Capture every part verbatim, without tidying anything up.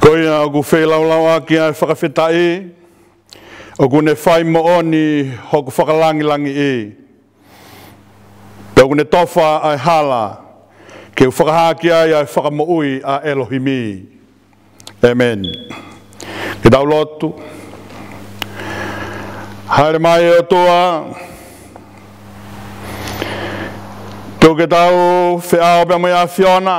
Ko ia ʻoku feilaulau ʻaki ʻa e fakafetaʻi, ʻoku ne fai moʻoni hoku fakalangilangiʻi, pea ʻoku ne tofa ʻa e hala, ke u fakahā ki ai ʻa e fakamoʻui ʻa ʻElohimi. ʻĒmeni. Ke tau lotu. Haere mai ʻOtua, tuku ke tau feʻao pea mo e ʻAfiona.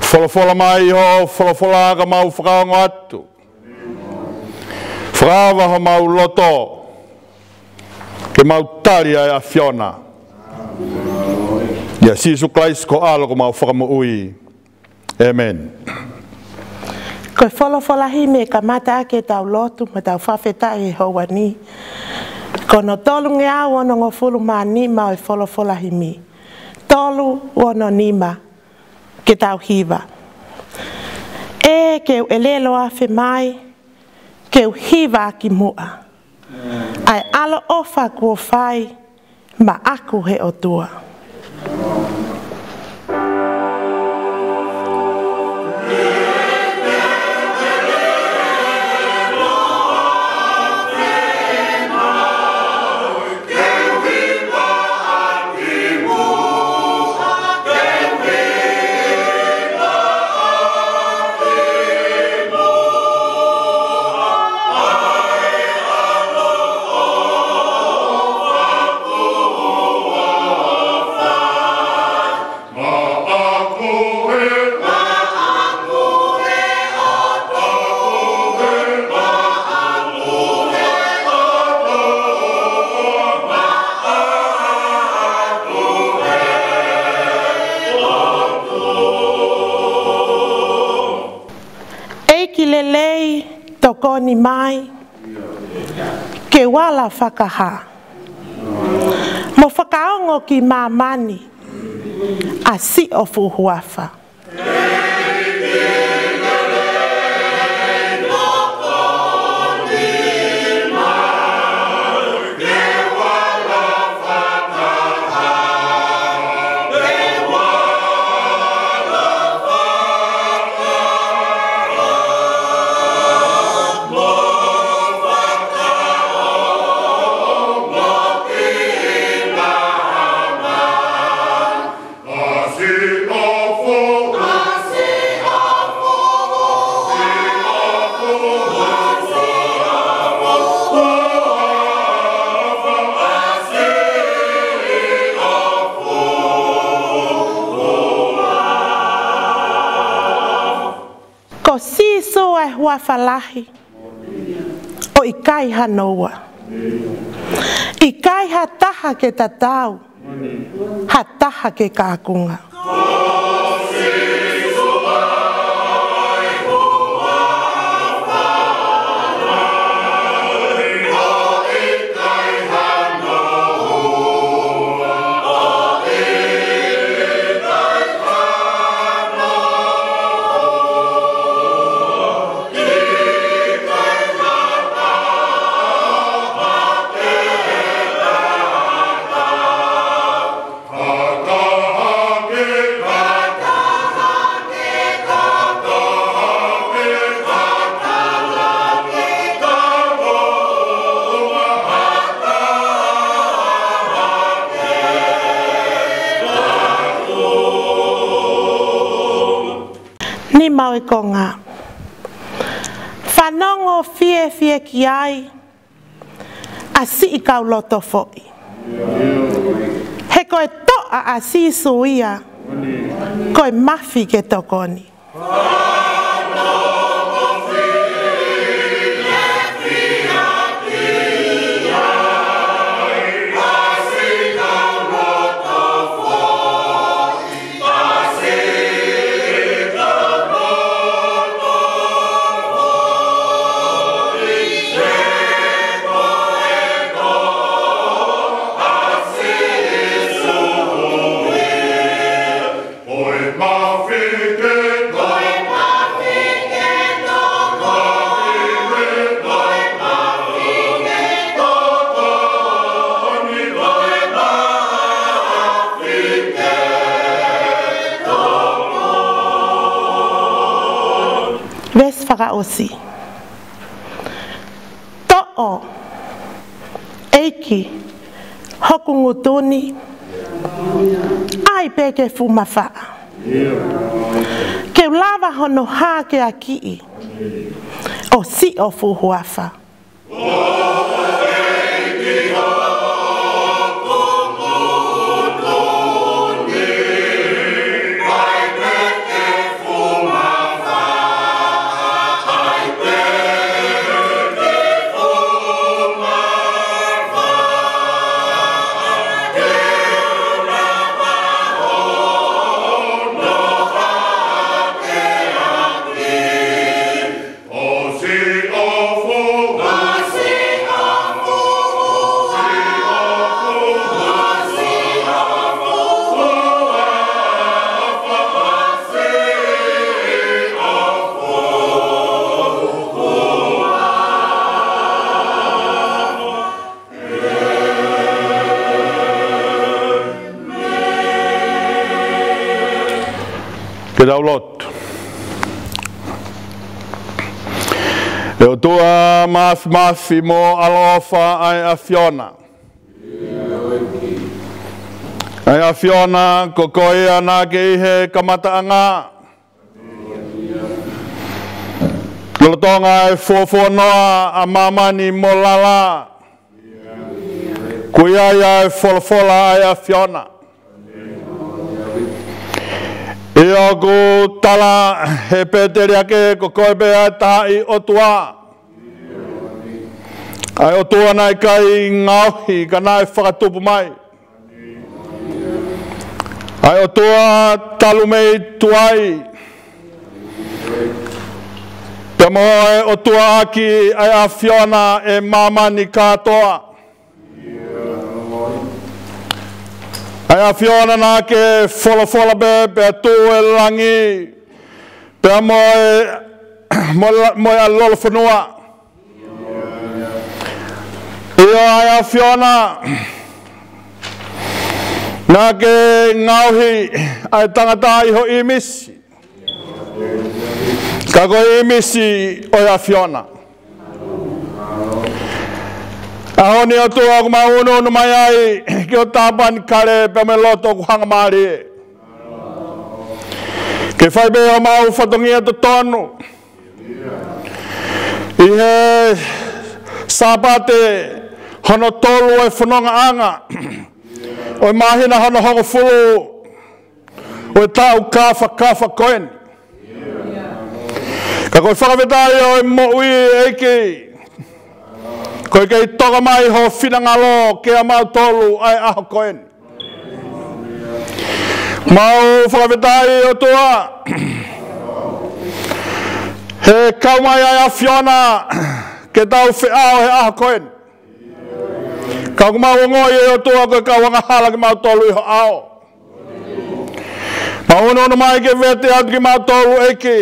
Folofola mai hoʻo folofola ka mau fakaongo atu. Fakaava homau loto, ke mau tali ʻa e ʻAfiona. ʻIa Sīsū Kalaisi ko ho ʻAlo ko homau Fakamoʻui. ʻĒmeni. Ko e folofola himi ʻe kamata ʻaki ʻetau lotu mo ʻetau fakafetaʻi he houa ni, ko hono tolungeau onongofulu mā nima ʻo e folofola himi. Tolu ono nima, ke tau hiva. ʻE ke u ʻelelo afe mai, ke u hiva ʻaki muʻa ʻa e ʻaloʻofa kuo fai maʻaku he ʻOtua. ʻEiki lelei, tokoni mai ke u ala fakahā mo fakaongo ki māmani ʻa siʻo fuʻu huafa. Ko Sīsū ʻa e huafa lahi, ʻo ʻikai hano ua. ʻIkai ha taha ke tatau, ha taha ke kakunga. Nima ʻo e konga. Fanongo fiefia ki ai ʻa siʻi kau loto foʻi. He ko e toʻa ʻa Sīsū ia, ko e mafi ke tokoni. Fakaʻosi. Toʻo, ʻEiki, hoku ngutu ni, ʻai pē ke fuʻu mafaʻa, ke u lava hono hākeakiʻi ʻo siʻo fuʻu huafa. Ke tau lotu. ʻE ʻOtua Māfimafi mo ʻaloʻofa ʻa e ʻAfiona. ʻA e ʻAfiona ko koe ia naʻa ke ʻi he kamataʻanga. Lolotonga e fuofuanoa ʻa māmani mo lala, ʻoku ʻi ai ʻa e folofola ʻa e ʻAfiona. ʻIo, ʻoku tala he pēteliake ko koe pē ʻa e taaʻi ʻOtua. ʻA e ʻOtua naʻe ʻikai ngaohi ka naʻe fakatupu mai. ʻA e ʻOtua talu mei tuai. Pea mo e ʻOtua ʻaki ʻa e ʻAfiona ʻa māmani kātoa. ʻA e ʻAfiona naʻa ke folofola pē, pea tuʻu e langi, pea mo e, mo la-, mo e ʻalolofonua. ʻIo, ʻa e ʻAfiona, naʻa ke ngaohi ʻa e tangata ʻi ho ʻīmisi, ka ko e ʻīmisi ʻo e ʻAfiona. ʻAho ni ʻOtua ʻoku mau ʻunuʻunu mai ai ki ho tāpanekale pea mo e loto ʻoku hangamālie, ke fai pē homau fatongia totonu ʻi he Sāpate hono tolu ʻo e fonongaʻanga ʻo e māhina hono hongofulu ʻo e taʻu kāfakafa ko eni. Ka ko e fakafetaʻi ʻo e moʻui, ʻEiki, ko e kei toka mai ho finangalo kiate kimautolu ʻa e ʻaho ko eni. Mau fakafetaʻi ʻOtua he kau mai ʻa e ʻAfiona ke tau feʻao he ʻaho ko eni. Ka ʻoku mau ongoʻi ʻe ʻOtua ko e kau angahala kimautolu ʻi ho ʻao. Mau ʻunuʻunu mai ke vete atu kimautolu, ʻEiki.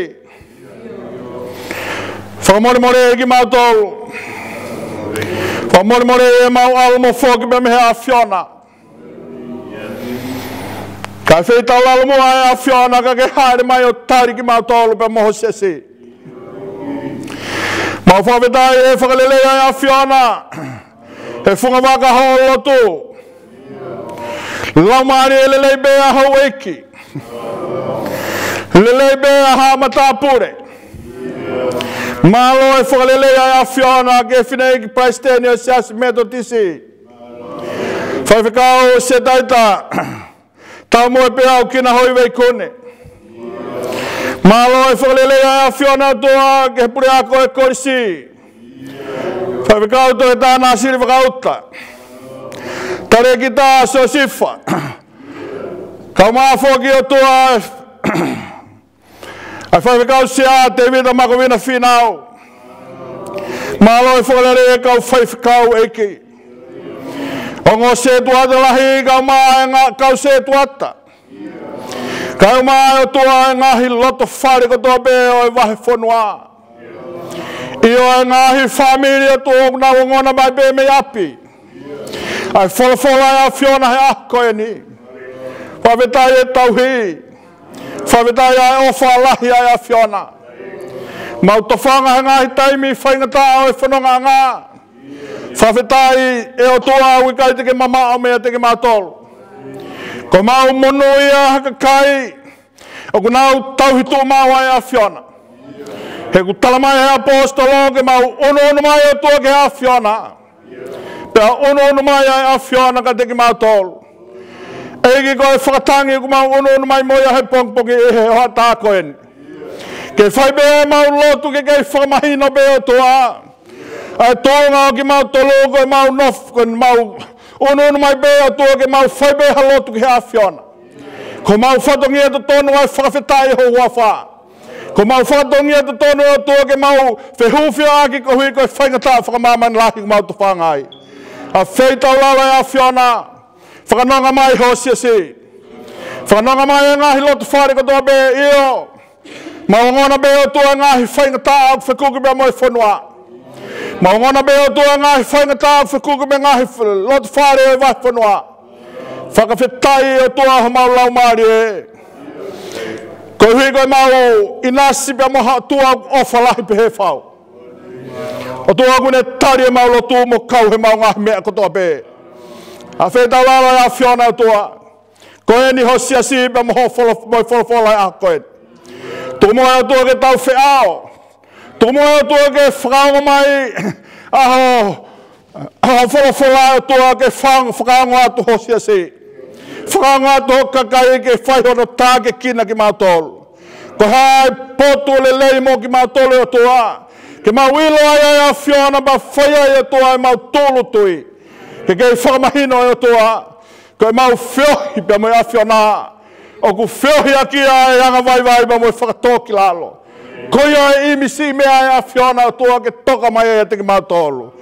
Fakamolemoleʻi kimautolu. Fakamolemoleʻi ʻemau ʻalu mo foki pē mei he ʻAfiona. Ka ʻe feitaulalo muʻa ʻa e ʻAfiona ka ke hāʻele mai ʻo tali kimautolu pea mo ho siasi. Mau fakafetaʻi he fakalelei ʻa e ʻAfiona he fungavaka hoʻo lotu. Laumālie lelei pē ʻa houʻeiki. Lelei pē ʻa haʻa matāpule. Mālō e fakalelei ʻa e ʻAfiona ki he fineʻeiki palesiteni ʻo e Siasi Metotisi, Faifekau Setaita Taumuepeau Kinahoiveikune. Mālō e fakalelei ʻa e ʻAfiona ʻOtua ki he puleako e kolisi, Faifekau Toke Tānasili Vakauta, Talēkita Siosifa, kae ʻumaʻā foki ʻOtua ʻa e Faifekau Sea Tēvita Makovina Fīnau. Mālō e fakalelei e kau faifekau, ʻEiki. Ongo sētuata lahi kae ʻumaʻā e ngaahi kau sētuata, kae ʻumaʻā ʻOtua e ngaahi loto fale kotoa pē ʻo e vahefonua. ʻIo, e ngaahi fāmili ʻOtua ʻoku nau ongona mai pē mei ʻapi ʻa e folofola ʻa e ʻAfiona he ʻaho ko eni. Fakafetaʻi e tauhi. Fakafetaʻi ʻa e ʻofa lahi ʻa e ʻAfiona. Mau tofanga he ngaahi taimi faingataʻa ʻo e fonongaʻanga. Fakafetaʻi ʻe ʻOtua ʻoku ʻikai te ke mamaʻo meiate kimautolu. Ko homau monūʻia ha kakai ʻoku nau tauhi tuʻumaʻu ʻa e ʻAfiona. He ʻoku tala mai he ʻaposetolo ke mau ʻunuʻunu mai ʻOtua ki he ʻAfiona, pea ʻunuʻunu mai ʻa e ʻAfiona kiate kimautolu. ʻEiki, ko e fakatangi ʻoku mau ʻunuʻunu mai mo ia he pongipongi ʻi he hoʻatā ko eni, ke fai pē ʻemau lotu ke kei fakamahino pē ʻOtua ʻa e tuʻunga ʻo kimautolu, ko ʻemau nofo, ko ʻemau ʻunuʻunu mai pē ʻOtua ke mau fai pē ha lotu ki he ʻAfiona. Ko homau fatongia totonu ʻa e fakafetaʻi ho huafa. Ko homau fatongia totonu ʻOtua ke mau fehūfia ʻaki koeʻuhi ko e faingataʻa fakamāmani lahi ʻoku mau tofanga ai. ʻAfeitaulalo ʻe ʻAfiona, fakanonga mai ho siasi. Fakanonga mai e ngaahi loto fale kotoa pē, ʻio. Mau ongona pē ʻOtua e ngaahi faingataʻa ʻoku fekuki pea mo e fonua. Mau ongona pē ʻOtua e ngaahi faingataʻa ʻoku fekuki pea ngaahi f-, loto fale ʻo e vahefonua. Fakafetaʻi ʻOtua homau laumālie. Koeʻuhi ko ʻemau ʻinasi pea mo ha ʻOtua ʻoku ʻofa lahi pehē fau. ʻOtua ʻoku ne tali ʻemau lotu mo kau heʻemau ngaahi meʻa kotoa pē. ʻAfeitaulalo ʻe ʻAfiona ʻOtua. Ko eni ho siasi pea mo ho folo-, mo e folofola ʻi he ʻaho ko eni. Tuku muʻa ʻOtua ke tau feʻao. Tuku muʻa ʻOtua ke fakaongo mai ʻa ho, ʻa ho folofola ʻOtua ke fang-, fakaongo atu ho siasi. Fakaongo atu ho kakai ke fai hono tākiekina kimautolu. Ko e hā e potu lelei mo kimautolu ʻOtua, ke mau ʻilo ai ʻa e ʻAfiona pea fai ai ʻOtua ʻemau tūʻulutui tui. Ke kei fakamahino ʻOtua, ko ʻemau feohi pea mo e ʻAfiona, ʻoku feohi ʻaki ʻa e angavaivai pea mo e fakatōkilalo. Ko ia e ʻīmisi meʻa ʻa e ʻAfiona ʻOtua ke toka mai ʻiate kimautolu.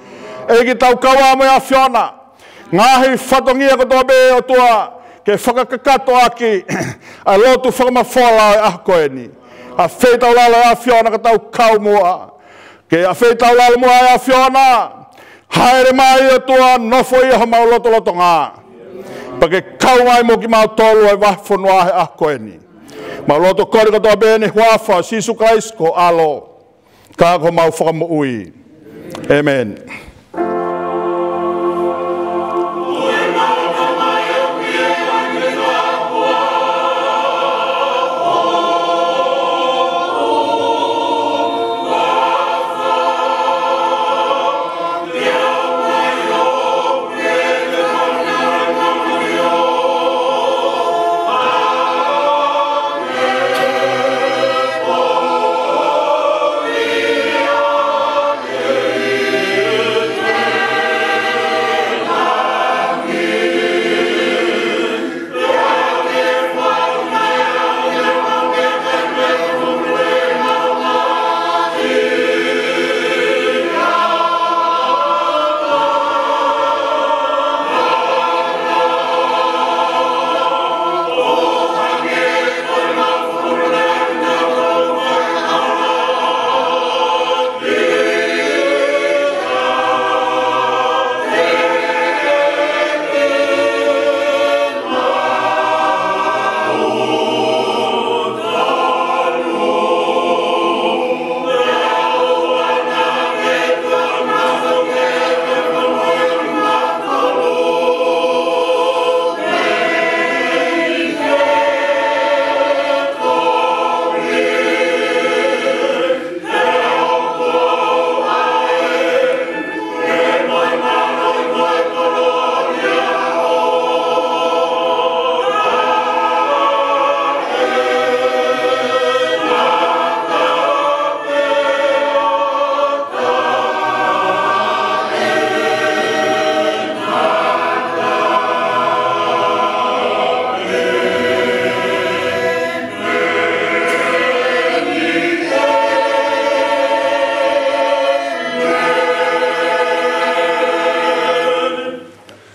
ʻEiki, tau kau ā mo e ʻAfiona, ngaahi fatongia kotoa pē ʻOtua, ke fakakakato ʻaki ʻa e lotu fakamafola ʻo e ʻaho ko eni. ʻAfeitaulalo ʻe ʻAfiona ka tau kau muʻa. Ke ʻafeitaulalo muʻa ʻe ʻAfiona, hāʻele mai ʻOtua, nofoʻia homau lotolotonga. Pea ke kau mai mo kimautolu ʻa e vahefonua he ʻaho ko eni. Mau lotu kole kotoa pē ʻi he huafa ʻo Sīsū Kalaisi ko ho ʻAlo, ka ko homau Fakamoʻui. ʻĒmeni.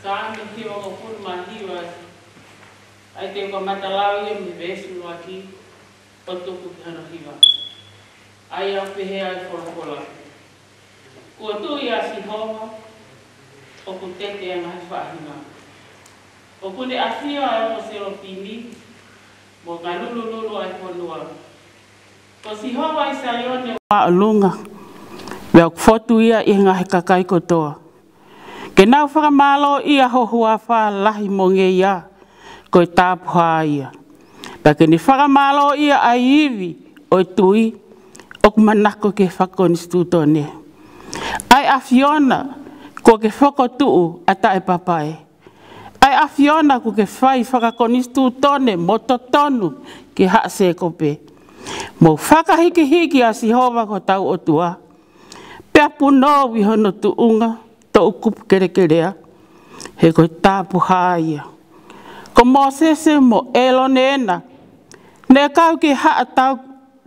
Saame hiva ko funu mā hiva. ʻA ia te u kamata lau ia mei he veesi ʻuluaki ʻo tuku ki hono hiva. ʻA ia ʻoku pehē ʻa e folofola. Kuo tui ʻa Sihova, ʻoku tete ʻa e ngaahi faʻahinga. ʻOku ne ʻafio ʻa e ongo selofimi, mo ngalulululu ʻa e fonua. Ko Sihova ʻi Saione ʻoku māʻolunga, pea ʻoku fotu ia ʻi he ngaahi kakai kotoa. Ke nau fakamālōʻia ho huafa lahi mo ngeia, ko e tapuhā ia. Pea ke ne fakamālōʻia ʻa e ivi ʻo e tuʻi ʻoku manako ki he fakakonisitūtone. ʻA e ʻAfiona, kuo ke fokotuʻu ʻa taʻepapae. ʻA e ʻAfiona, kuo ke fai fakakonisitūtone mo totonu ki he haʻa Sēkope. Mou fakahikihiki ʻa Sihova ko hotau ʻOtua, pea punou ʻi hono tuʻunga toʻukupu kelekelea, he ko e tapuhā ia. Ko Mōsese mo ʻĒlone ena, ne kau ki he haʻa tau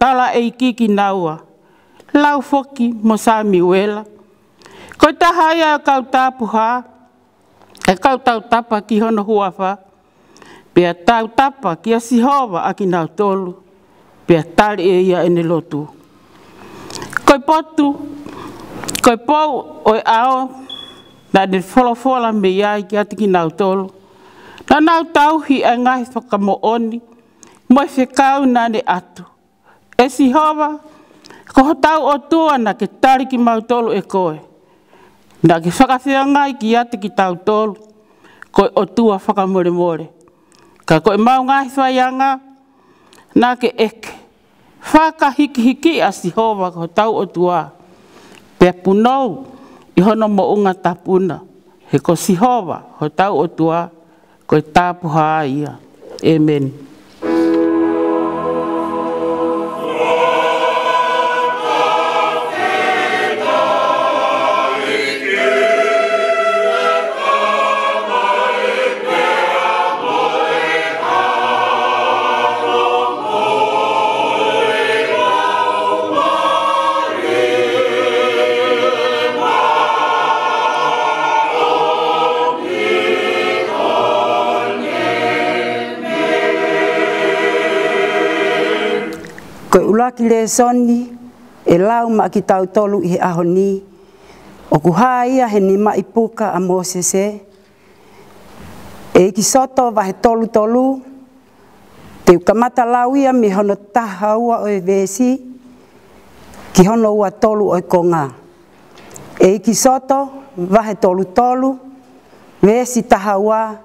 talaʻeiki kinaua, lau foki mo Samiuela. Ko e taha ia ʻo e kau tapuhā, ʻa e kau tautapa ki hono huafa, pea tautapa kia Sihova ʻa kinautolu, pea tali ʻe ia ʻene lotu. Ko e potu, ko e pou ʻo e ʻao, naʻa ne folofola mei ai kiate kinautolu, naʻa nau tauhi ʻa e ngaahi fakamoʻoni mo e fekau naʻa ne ʻatu. ʻE Sihova, ko hotau ʻOtua, naʻa ke tali kimautolu ʻe koe. Naʻa ke fakafeangai kiate kitautolu ko e ʻOtua fakamolemole. Ka ko ʻemau ngaahi faianga naʻa ke ʻeke. Fakahikihiki ʻa Sihova ko hotau ʻOtua, pea punou ʻi hono moʻunga tapu na, he ko Sihova hotau ʻOtua, ko e tapuhā ia. ʻĒmeni. Ko e ʻuluaki lēsoni ʻe lau maʻa kitautolu ʻi he ʻaho ni, ʻoku hā ia he nimaʻi puka ʻa Mōsese, ʻEkisoto vahe tolu tolu, te u kamata lau ia mei hono taha ua ʻo e veesi ki hono ua tolu ʻo e konga. ʻEkisoto vahe tolu tolu, veesi taha ua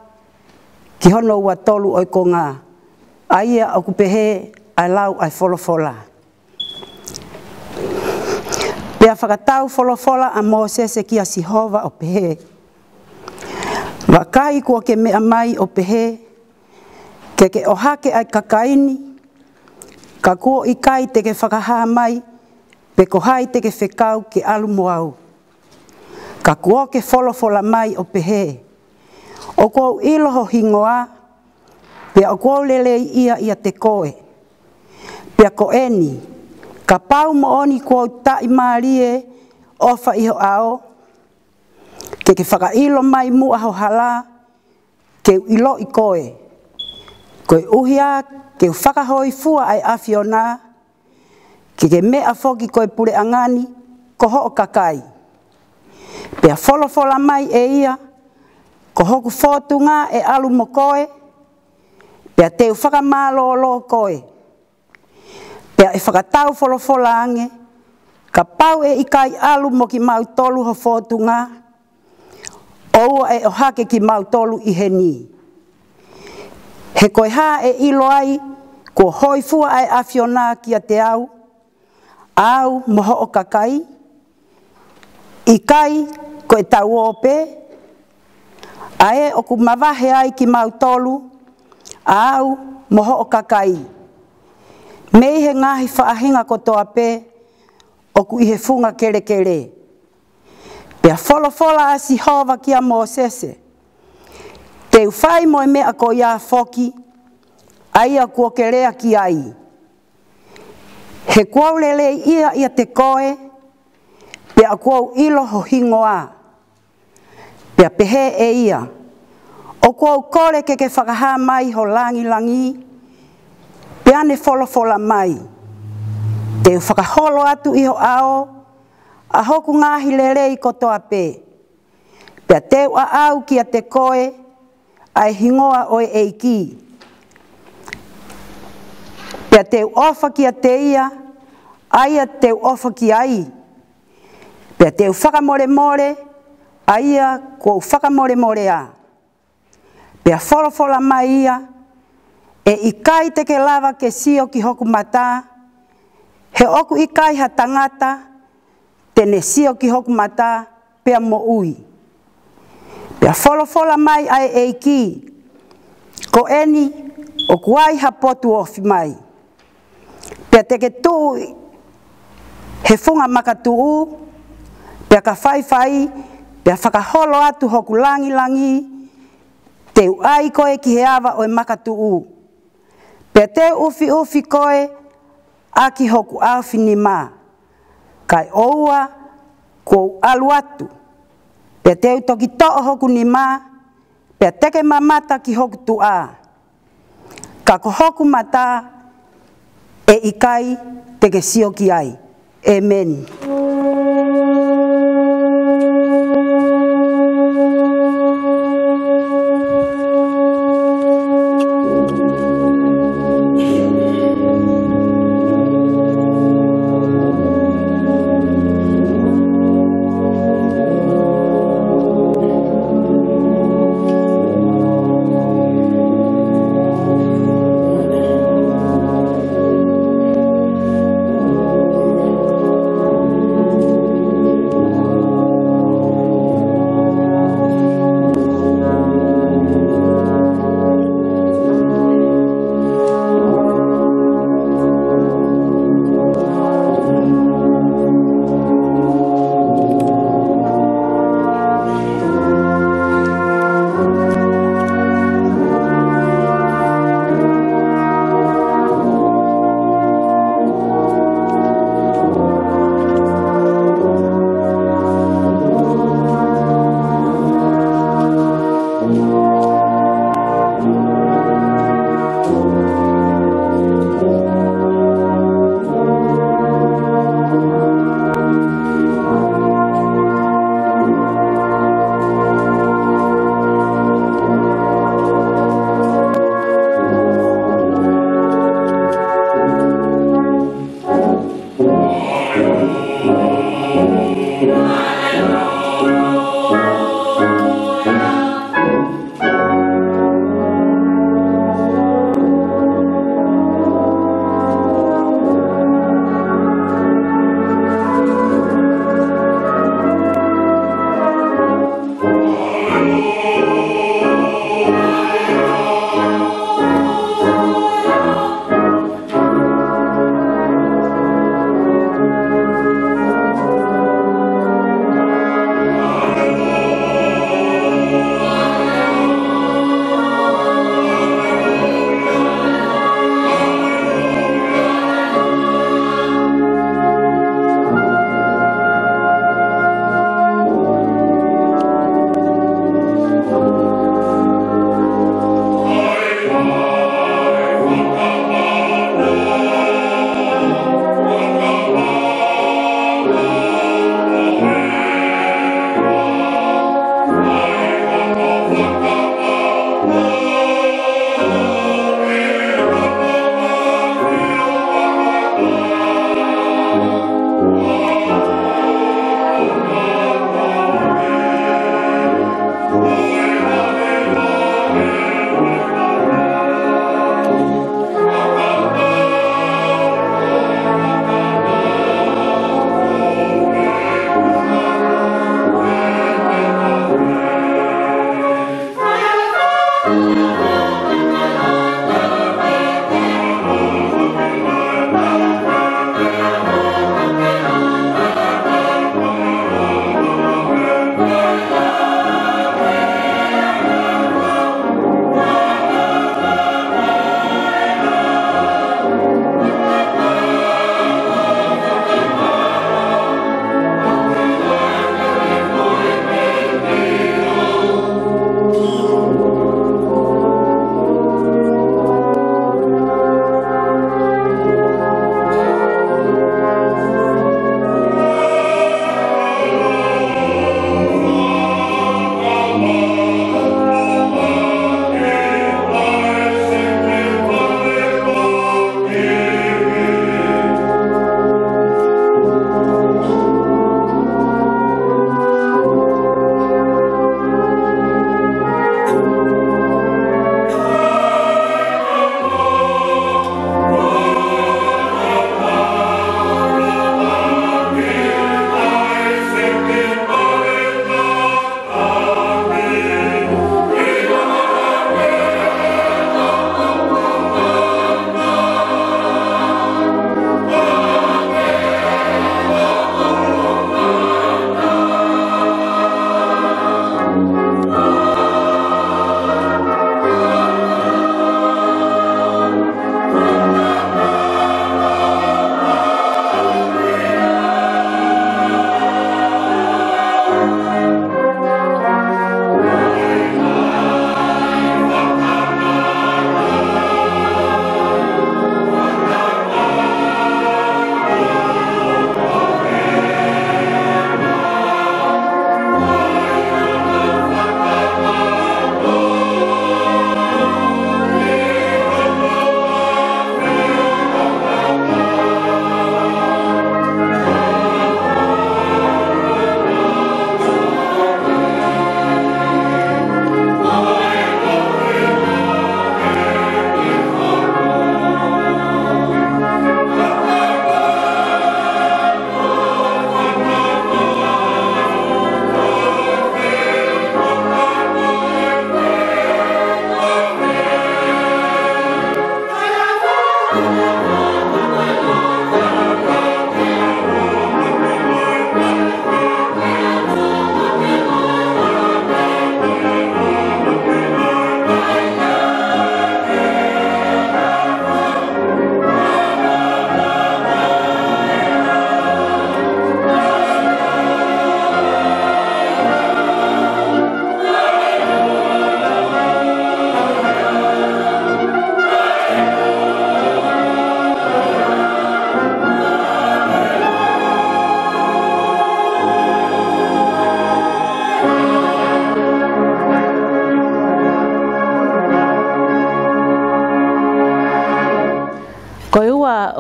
ki hono ua tolu ʻo e konga. ʻA ia ʻoku pehē ʻa e lau ʻa e folofola. Pea fakatau folofola ʻa Mōsese kia Sihova ʻo pehē, Vakai, kuo ke meʻa mai ʻo pehē, ke ke ʻohake ʻa e kakai ni, ka kuo ʻikai te ke fakahā mai pe ko hai te ke fekau ke ʻalu mo au. Ka kuo ke folofola mai ʻo pehē, ʻOku ou ʻilo ho hingoa, pea ʻoku ou lelei ia ʻiate koe. Pea ko eni, kapau moʻoni kuo u taʻimālie ʻofa ʻi ho ʻao, ke ke fakaʻilo mai muʻa ho hala, ke u ʻiloʻi koe. Koeʻuhi ke u fakahōifua ʻa e ʻAfiona, ke ke meʻa foki ko e puleʻanga ni ko hoʻo kakai. Pea folofola mai ʻe ia, Ko hoku fōtunga ʻe ʻalu mo koe, pea te u fakamālōlō koe. Pea ʻe fakatau folofola ange, Kapau ʻe ʻikai ʻalu mo kimautolu ho fōtunga, ʻoua ʻe ʻohake kimautolu ʻi heni. He ko e hā ʻe ʻilo ai kuo hōifua ʻa e ʻAfiona kiate au, au mo hoʻo kakai? ʻIkai ko e tau ō pē, ʻa ē ʻoku mavahe ai kimautolu, ʻa au mo hoʻo kakai, mei he ngaahi faʻahinga kotoa pē ʻoku ʻi he funga kelekele? Pea folofola ʻa Sihova kia Mōsese, Te u fai mo e meʻa ko ia foki, ʻa ia kuo ke lea ki ai. He kuo u lelei ia ʻiate koe, pea ʻoku ou ʻilo ho hingoa. Pea pehē ʻe ia, ʻOku ou kole ke ke fakahā mai ho langilangi, pea ne folofola mai, Te u fakaholo atu ʻi ho ʻao ʻa hoku ngaahi lelei kotoa pē. Pea te u ʻaʻau kiate koe ʻa e hingoa ʻo e ʻEiki. Pea te u ʻofa kiate ia ʻa ia te u ʻofa ki ai, pea te u fakamolemole ʻa ia kuo u fakamolemoleá. Pea folofola mai ia, ʻE ʻikai te ke lava ke sio ki hoku matá, he ʻoku ʻikai ha tangata te ne sio ki hoku matá pea moʻui. Pea folofola mai ʻa e ʻEiki, Ko eni, ʻoku ai ha potu ofi mai. Pea te ke tuʻu he funga makatuʻú, pea ka faifai, pea fakaholo atu hoku lāngilangí, te u ʻai koe ki he ava ʻo e makatuʻú. Pea te u ʻufiʻufi koe ʻaki hoku ʻaofinimá, kae ʻoua kuo u ʻalu atu. Pea te u toki toʻo hoku nimá, pea te ke mamata ki hoku tuʻá. Ka ko hoku matá ʻe ʻikai te ke sio ki ai. ʻĒmeni.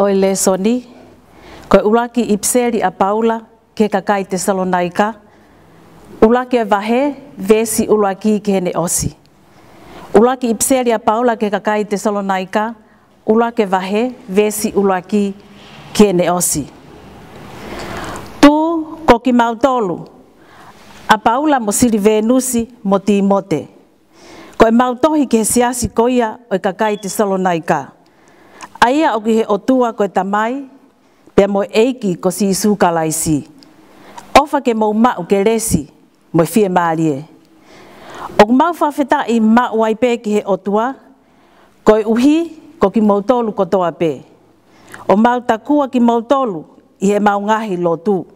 ʻo e lēsoni, ko e ʻuluaki ʻipiseli ʻa Paula ki he kakai Tesalonaika, ʻuluaki ʻo e vahe, veesi ʻuluaki ki heʻene ʻosi. ʻUluaki ʻipiseli ʻa Paula ki he kakai Tesalonaika, ʻuluaki ʻo e vahe, veesi ʻuluaki ki heʻene ʻosi. Tuʻu ko kimautolu, ʻa Paula mo Silivenusi mo Tīmote, ko ʻemau tohi ki he siasi ko ia ʻo e kakai Tesalonaika, ʻa ia ʻoku ʻi he ʻOtua ko e Tamai, pea mo e ʻEiki ko Sīsū Kalaisi. ʻOfa ke mou maʻu kelesi mo e fiemālie. ʻOku mau fakafetaʻi maʻu ai pē ki he ʻOtua, koeʻuhi ko kimoutolu kotoa pē, ʻo mau takua kimoutolu ʻi heʻemau ngaahi lotu.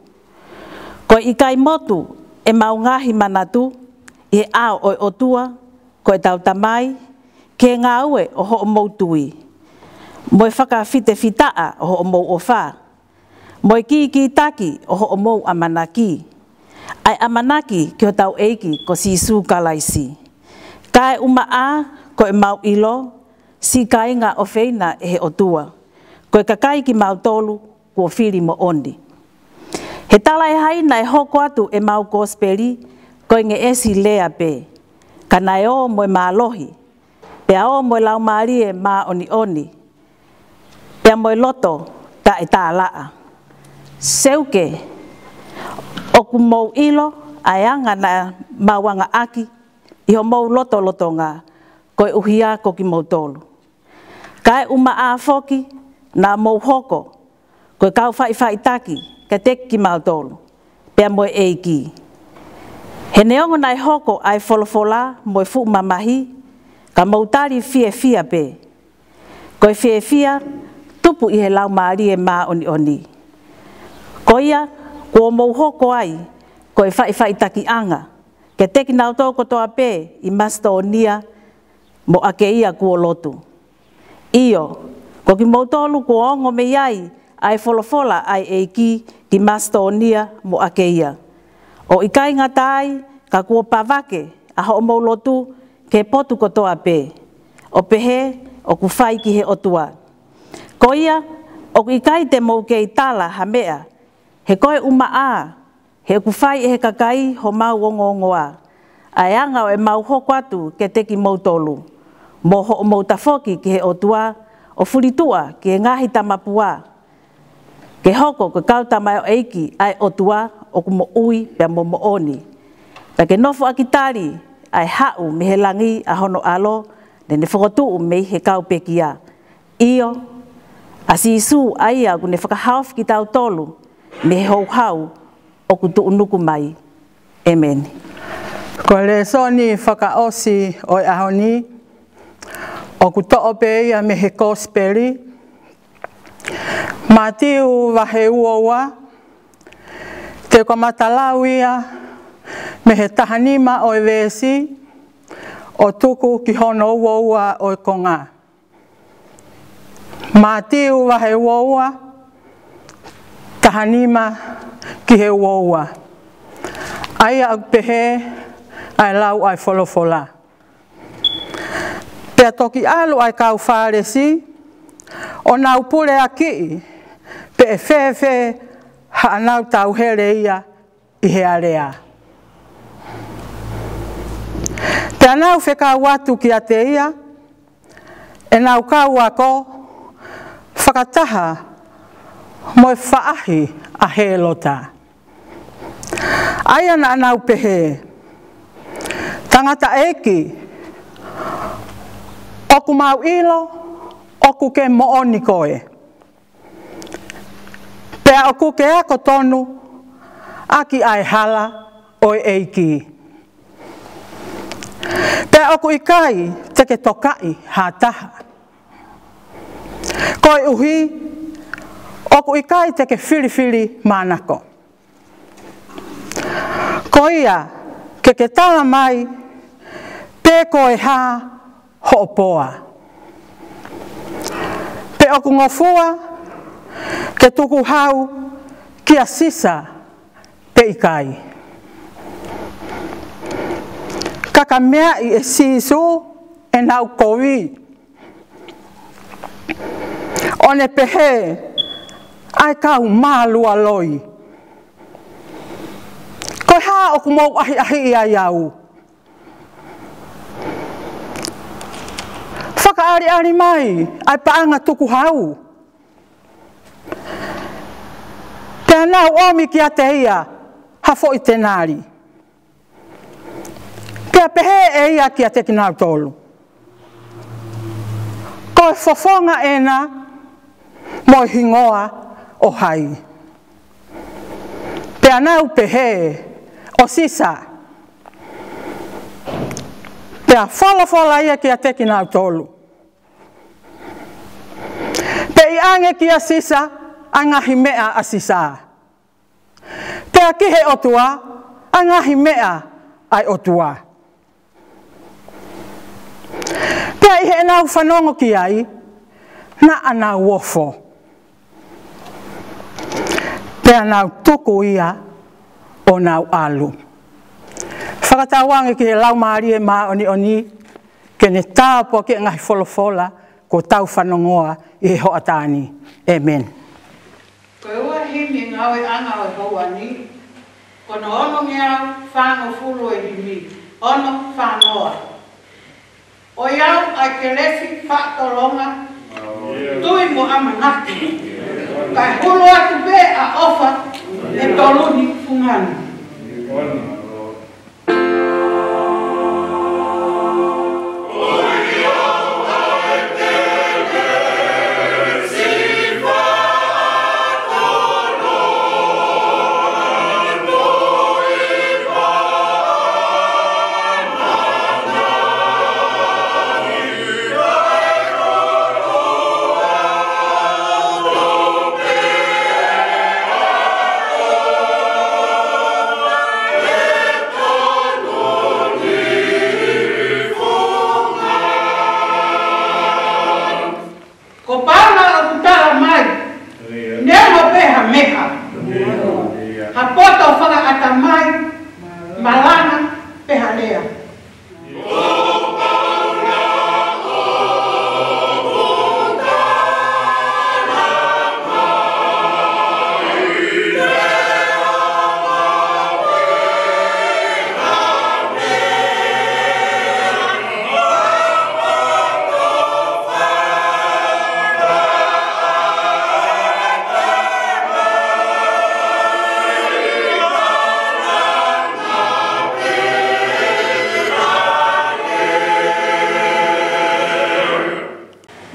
Ko e ʻikai motu ʻemau ngaahi manatu ʻi he ʻao ʻo e ʻOtua ko ʻetau Tamai, ki he ngāue ʻo hoʻomou tui, mo e fakafitefitaʻa ʻo hoʻomou ʻofa, mo e kīkītaki ʻo hoʻomou ʻamanaki, ʻa e ʻamanaki ki hotau ʻEiki ko Sīsū Kalaisi. Ka e ʻumaʻā ko ʻemau ʻilo, siʻi kāinga ʻofeina ʻe he ʻOtua, ko e kakai kimautolu kuo fili moʻoni. He talaʻehai naʻe hoko atu ʻemau kosipeli ko e ngeʻesi lea pē, ka naʻe ō mo e mālohi, pea ō mo e Laumālie Māʻoniʻoni, pea mo e loto taʻetālaʻa. Seuke, ʻoku mou ʻilo ʻa e anga naʻa mau anga ʻaki ʻi homou lotolotonga, koeʻuhi ko kimoutolu. Ka e ʻumaʻā foki naʻa mou hoko ko e kau faʻifaʻitaki kiate kimautolu, pea mo e ʻEiki. He neongo naʻe hoko ʻa e folofola mo e fuʻu mamahi, ka mou tali fiefia pē. Ko e fiefia tupu ʻi he Laumālie Māʻoniʻoni. Ko ia, kuo mou hoko ai ko e faʻifaʻitakiʻanga kiate kinautolu kotoa pē ʻi Masitōnia mo ʻAkeia kuo lotu. ʻIo, ko kimoutolu kuo ongo mei ai ʻa e folofola ʻa e ʻEiki ki Masitōnia mo ʻAkeia, ʻo ʻikai ngata ai, ka kuo pavake ʻa hoʻomou lotu ki he potu kotoa pē, ʻo pehē ʻoku fai ki he ʻOtua. Ko ia, ʻoku ʻikai te mou kei tala ha meʻa, he ko e ʻumaʻā, he ʻoku fai ʻe he kakai homau ongoongoa ʻa e anga ʻo ʻemau hoko atu kiate kimoutolu, mo hoʻomou tafoki ki he ʻOtua, ʻo fulituʻa ki he ngaahi tamapua, ke hoko ko e kau tamaioʻeiki ʻa e ʻOtua ʻoku moʻui pea mo moʻoni. Pea ke nofo ʻaki tali ʻa e haʻu mei he langi ʻa hono ʻAlo, naʻa ne fokotuʻu mei he kau pekia. ʻIo, ʻa Sīsū ʻa ia ʻoku ne fakahaofi kitautolu mei he houhau ʻoku tuʻunuku mai. ʻEmeni. Ko e lēsoni fakaʻosi ʻo e ʻaho ni, ʻoku toʻo pē ia mei he kosipeli, Mātiu vahe uaua, te u kamata lau ia mei he tahanima ʻo e veesi, ʻo tuku ki hono uaua ʻo e konga. Mātiu vahe uaua, tahanima ki he uaua. ʻA ia ʻoku pehē ʻa e lau ʻa e folofola. Pea toki ʻalu ʻa e kau Fālesi, ʻo nau puleakiʻi pe ʻe fēfē haʻanau tauhele ia ʻi he alea. Pea nau fekau atu kiate ia ʻenau kau ako fakataha mo e faʻahi ʻa Hēlota, ʻa ia naʻa nau pehē, Tangataʻeiki, ʻoku mau ʻilo ʻoku ke moʻoni koe, pea ʻoku ke ako tonu ʻaki ʻa e hala ʻo e ʻEiki, pea ʻoku ʻikai te ke tokaʻi ha taha, koeʻuhi ʻoku ʻikai te ke filifilimānako. Ko ia, ke ke tala mai pe ko e hā hoʻo poa, pe ʻoku ngofua ke tukuhau kia Sisa pe ʻikai. Ka ka meaʻi ʻe Sīsū ʻenau kovi, ʻo ʻo ne pehē, ʻa e kau mālualoi, ko e hā ʻoku mou ʻahiʻahiʻi ai au? Fakaʻaliʻali mai ʻa e paʻanga tukuhau. Pea nau ʻomi kiate ia ha foʻi tenali. Pea pehē ʻe ia kiate kinautolu, ko e fofonga ena mo e hingoa ʻo hai? Pea nau pehē, ʻo Sisa. Pea folofola ia kiate kinautolu, pea ʻi ʻange kia Sisa ʻa e ngaahi meʻa ʻa Sisa, pea ki he ʻOtua ʻa e ngaahi meʻa ʻa e ʻOtua. Pea ʻi heʻenau fanongo ki ai, naʻa nau ofo, pea nau tuku ia ʻo nau ʻalu. Fakatauange ki he Laumālie Māʻoniʻoni ke ne tāpuakiʻi e ngaahi folofola kuo tau fanongoa ʻi he hoʻatā ni. ʻĒmeni. Ko e ua himi e ngāueʻanga ʻo e houa ni, ko hono onongeau fāngofulu e himi, ono fā noa. ʻOiauē, ʻa e kelesi, faʻa tolonga, tui mo ʻamanaki, kae hulu atu pē ʻa e ʻofa ʻe tolu ni fungani. Ko Paula ʻoku tala mai, neongo pē ha meʻa, ha poto fakaʻatamai, malanga, pe ha lea.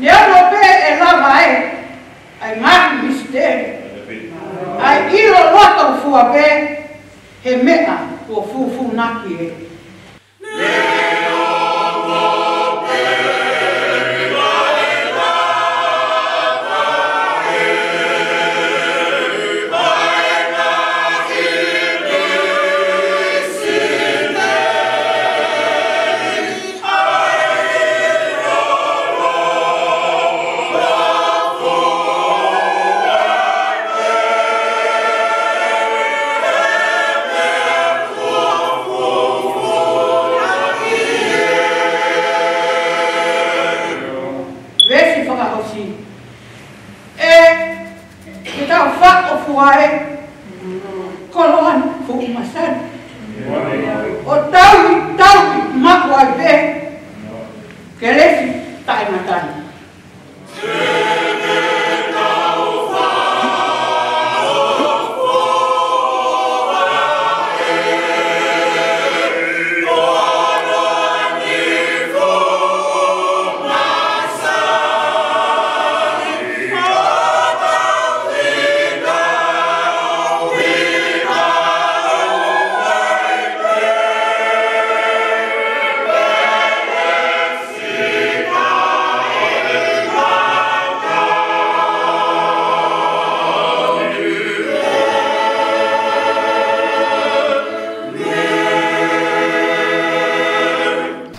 Neongo pē ʻe lava ʻa e ngaahi misiteli, ʻa e ʻilo loto fua pē he meʻa kuo fūfūnaki ē. Veesi fakaʻosi. ʻE, ke tau faʻo fua e koloa ni fuʻu masani, ʻo tauhi, tauhi maʻu ai pē kelesi taʻengata ni.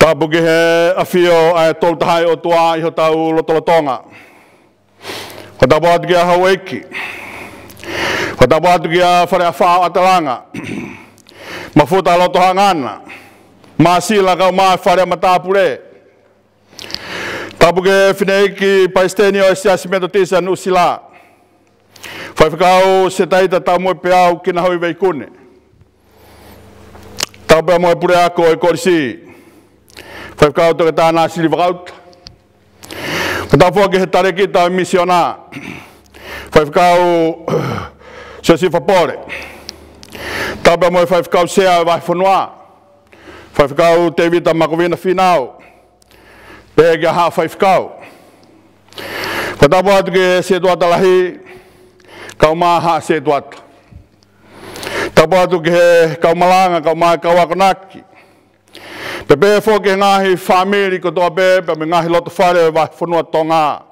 Tapu ki he ʻafio ʻa e Tolu Tahaʻi ʻOtua ʻi hotau lotolotonga. Ko e tapu atu kia Houʻeiki. Ko e tapu atu kia Fale Afā ʻo ʻAtalanga, Mafuta Lotohangana, Māsila kae ʻumaʻā e Fale Matāpule. Tapu ki he fineʻeiki palesiteni ʻo e Siasi Metotisi ʻa Nuʻusila, Faifekau Setaita Taumuepeau Kinahui Veikune. Tapu pea mo e puleako ʻo e kolisi, Faifekau Toketā Nāsili Vakauta. Tapu foki ki he talēkita ʻo e misiona, Faifekau Siosifa Pole. Tapu pea mo e Faifekau Sea ʻo e Vahefonua, Faifekau Tēvita Makovina Fīnau, pehē ki he Haʻa Faifekau. Fakatapu atu ki he setuata lahi, kae ʻumaʻā e Haʻa Setuata. Tapu atu ki he kau malanga, kae ʻumaʻā e kau akonaki, pea pehē foki ki he ngaahi fāmili kotoa pē, pea mo e ngaahi lotofale ʻo e Vahefonua Tonga,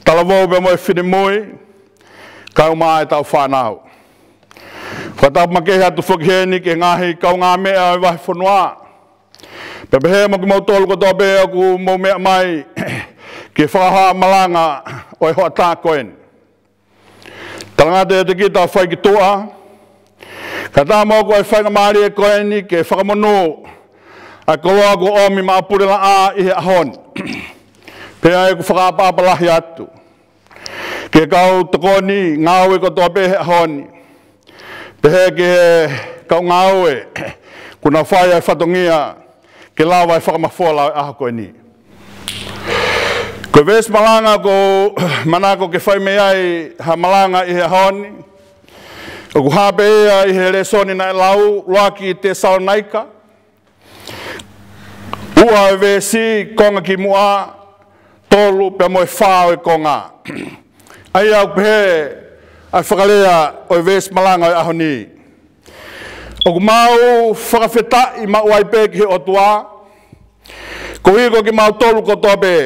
talavou pea mo e finemui, kae ʻumaʻā ʻetau fānau. Fakatapu makehe atu foki heni ki he ngaahi kaungāmeʻa ʻo e Vahefonua, pea pehē mo kimoutolu kotoa pē ʻoku mou meʻa mai ki he fakahā malanga ʻo e hoʻatā ko eni. Talangata ʻiate kita ʻo fai ki tuʻa, kae ʻatā mo e faingamālie ko eni ke fakamonū ʻa e koloa kuo ʻomi maʻa Pulelaʻā ʻi he ʻaho ni. Pea ʻoku ou fakaʻapaʻapa lahi atu ki he kau tokoni ngāue kotoa pē he ʻaho ni, pehē ki he kau ngāue kuo nau fai ʻa e fatongia ke lava e fakamafola ʻo e ʻaho ko eni. Ko e veesi malanga ʻoku ou manako ke fai mei ai ha malanga ʻi he ʻaho ni, ʻoku hā pē ia ʻi he lēsoni naʻe lau, ʻUluaki Tesalonaika, ua ʻo e veesi, konga ki muʻa, tolu pea mo e fā ʻo e konga. ʻA ia ʻoku pehē ʻa e fakalea ʻo e veesi malanga ʻo e ʻaho ni: ʻOku mau fakafetaʻi maʻu ai pē ki he ʻOtua, koeʻuhi ko kimautolu kotoa pē,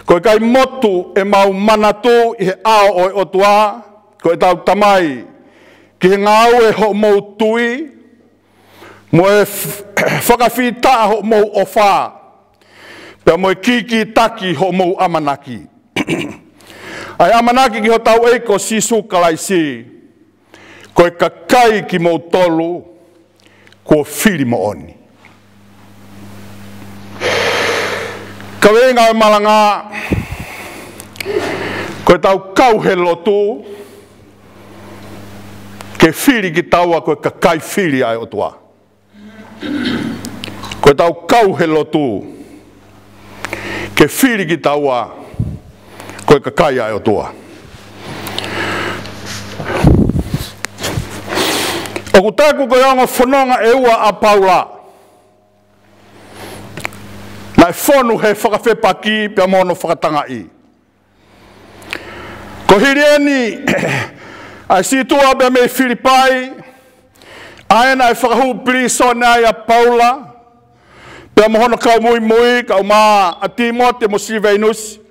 ko e kakai motu ʻemau manatu ʻi he ʻao ʻo e ʻOtua ko ʻetau Tamai, ki he ngāue hoʻomou tui, mo e f-, fakafetaʻi hoʻomou ʻofa, pea mo e kīkītaki hoʻomou ʻamanaki, ʻa e ʻamanaki ki hotau ʻEiki ko Sīsū Kalaisi, ko e kakai kimoutolu kuo fili moʻoni. Kaveinga ʻo e malanga: Ko ʻetau kau he lotu ke fili kitaua ko e kakai fili ʻa e ʻOtua. Ko ʻetau kau he lotu ke fili kitaua ko e kakai ʻa e ʻOtua. ʻOku taku ko e ongo fononga ʻe ua ʻa Paula naʻe fonu he fakafepaki pea mo hono fakatangaʻi. Ko e hili eni ʻa e sītuʻa pea mei Filipai, ʻa ē naʻe fakahū pilīsone ai ʻa Paula pea mo hono kau muimui, kae ʻumaʻā ʻa Tīmote mo Silivenusi,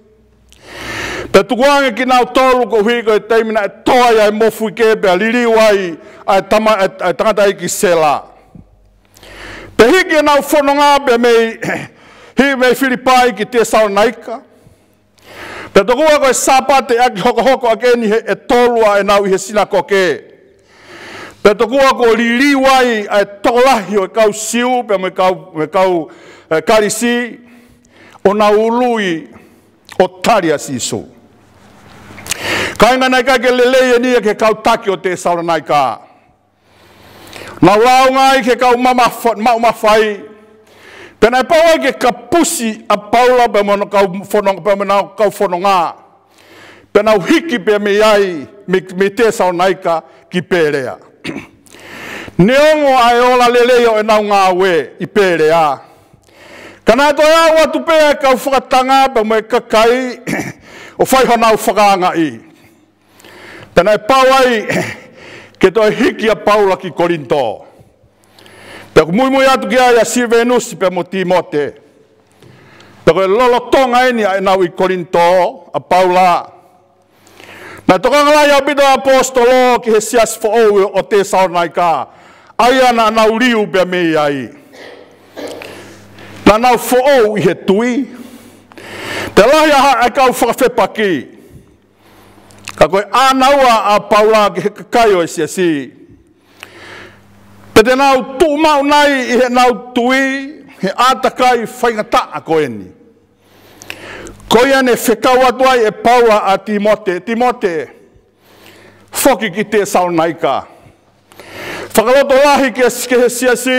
pea tukuange kinautolu koeʻuhi ko e taimi naʻe tō ai ʻa e mofuike pea liliu ai ʻa e tama-, ʻa e tangataʻeiki Sela. Pea hiki ʻenau fononga pea mei, hiki mei Filipai ki Tesalonaika. Pea tokua ko e Sāpate ʻaki hokohoko ʻaki eni he ʻe tolu ʻa ʻenau ʻi he sinakoke, pea tokua kuo liliu ai ʻa e tokolahi ʻo e kau Siu pea mo e kau, mo e kau, eh, Kalisi, ʻo nau ului ʻo tali ʻa Sīsū. Kāinga, naʻe ʻikai ke lelei eni ia ki he kau taki ʻo Tesalonaika. Nau lāunga ai ki he kau mamafa-, maʻu mafai, pea naʻe pau ai ke kapusi ʻa Paula pea mo hono kau fono-, pea mo ʻenau kau fononga, pea nau hiki pea mei ai, mei, mei Tesalonaika ki Pēlea. Neongo ʻa e ola lelei ʻo ʻenau ngāue ʻi Pēlea, ka naʻe toe aʻu atu pē ʻa e kau fakatanga pea mo e kakai ʻo fai honau fakaangaʻi. Pea naʻe pau ai ke toe hiki ʻa Paula ki Kolinitō. Pea ʻoku muimui atu ki ai ʻa Silivenusi pea mo Tīmote. Pea ko e lolotonga eni ʻa ʻenau ʻi Kolinitō ʻa Paula, naʻe tokanga lahi ʻaupito ʻa e ʻaposetolo ki he siasi foʻou ʻo Tesalonaika, ʻa ia naʻa nau liliu pea mei ai. Naʻa nau foʻou ʻi he tui, pea lahi ʻa e kau fakafepaki. Ka ko e ʻānaua ʻa Paula ki he kakai ʻo e siasi, pea te nau tuʻu maʻu nai ʻi heʻenau tui he ʻātakai faingataʻa ko eni? Ko ia ne fekau atu ai ʻe Paula ʻa Tīmote, Tīmote, foki ki Tesalonaika. Fakalotolahi ki he, ki he siasi,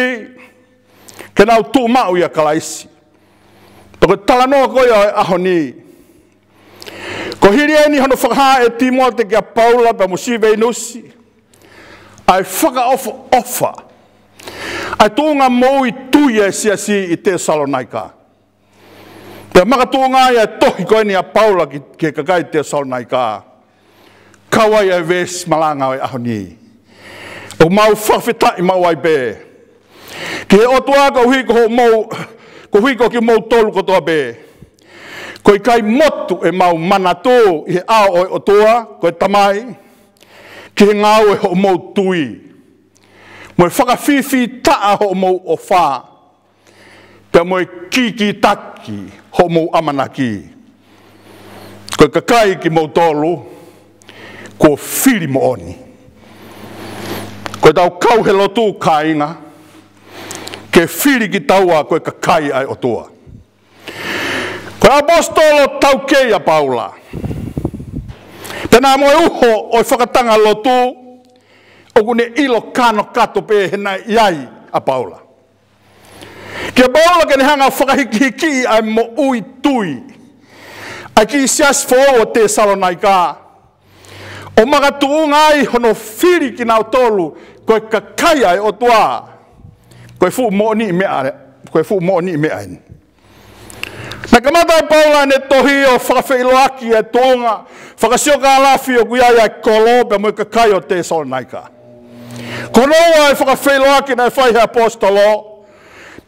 ke nau tuʻu maʻu ʻia Kalaisi. Pea ko e talanoa ko ia ʻo e ʻaho ni. Ko e hili eni hono fakahā ʻe Tīmote kia Paula pea mo Sīvenusi, ʻa e fakaʻofoʻofa ʻa e tuʻunga moʻui tui ʻa e siasi ʻi Tesalonaika. Pea makatuʻunga ai ʻa e tohi ko eni ʻa Paula ki, ki he kakai Tesalonaika. Kau ai ʻa e veesi malanga ʻo e ʻaho ni. ʻOku mau fakafetaʻi maʻu ai pē ki he ʻOtua koeʻuhi ko hoʻomou, koeʻuhi ko kimoutolu kotoa pē. Ko e ʻikai motu ʻemau manatu ʻi he ʻao ʻo e ʻOtua, ko e Tamai, ki he ngāue hoʻomou tui, mo e fakafīfītaʻa hoʻomou ʻofa, pea mo e kīkītaki hoʻomou ʻamanaki. Ko e kakai kimoutolu kuo fili moʻoni. Ko ʻetau kau he lotu, kāinga, ke fili kitaua ko e kakai ʻa e ʻOtua. Ko e ʻaposetolo taukei ʻa Paula. Pea naʻa mo e uho ʻo e fakatanga lotu, ʻoku ne ʻilo kānokato pē he naʻe ʻi ai ʻa Paula. Kia Paula ke ne hanga ʻo fakahikihikiʻi ʻa e moʻui tui ʻa e kiʻi siasi foʻou ʻo Tesalonaika, ʻo makatuʻunga ai hono fili kinautolu ko e kakai ʻa e ʻOtua, ko e fuʻu moʻoniʻi meʻa, ko e fuʻu moʻoniʻi meʻa eni. Naʻe kamata ʻe Paula ʻene tohi ʻo fakafeʻiloaki ʻa e tuʻunga fakasiokālafi ʻoku ʻi ai ʻa e kolo pea mo e kakai ʻo Tesalonaika. Ko hono ua ʻa e fakafeʻiloaki naʻe fai ʻe he ʻaposetolo,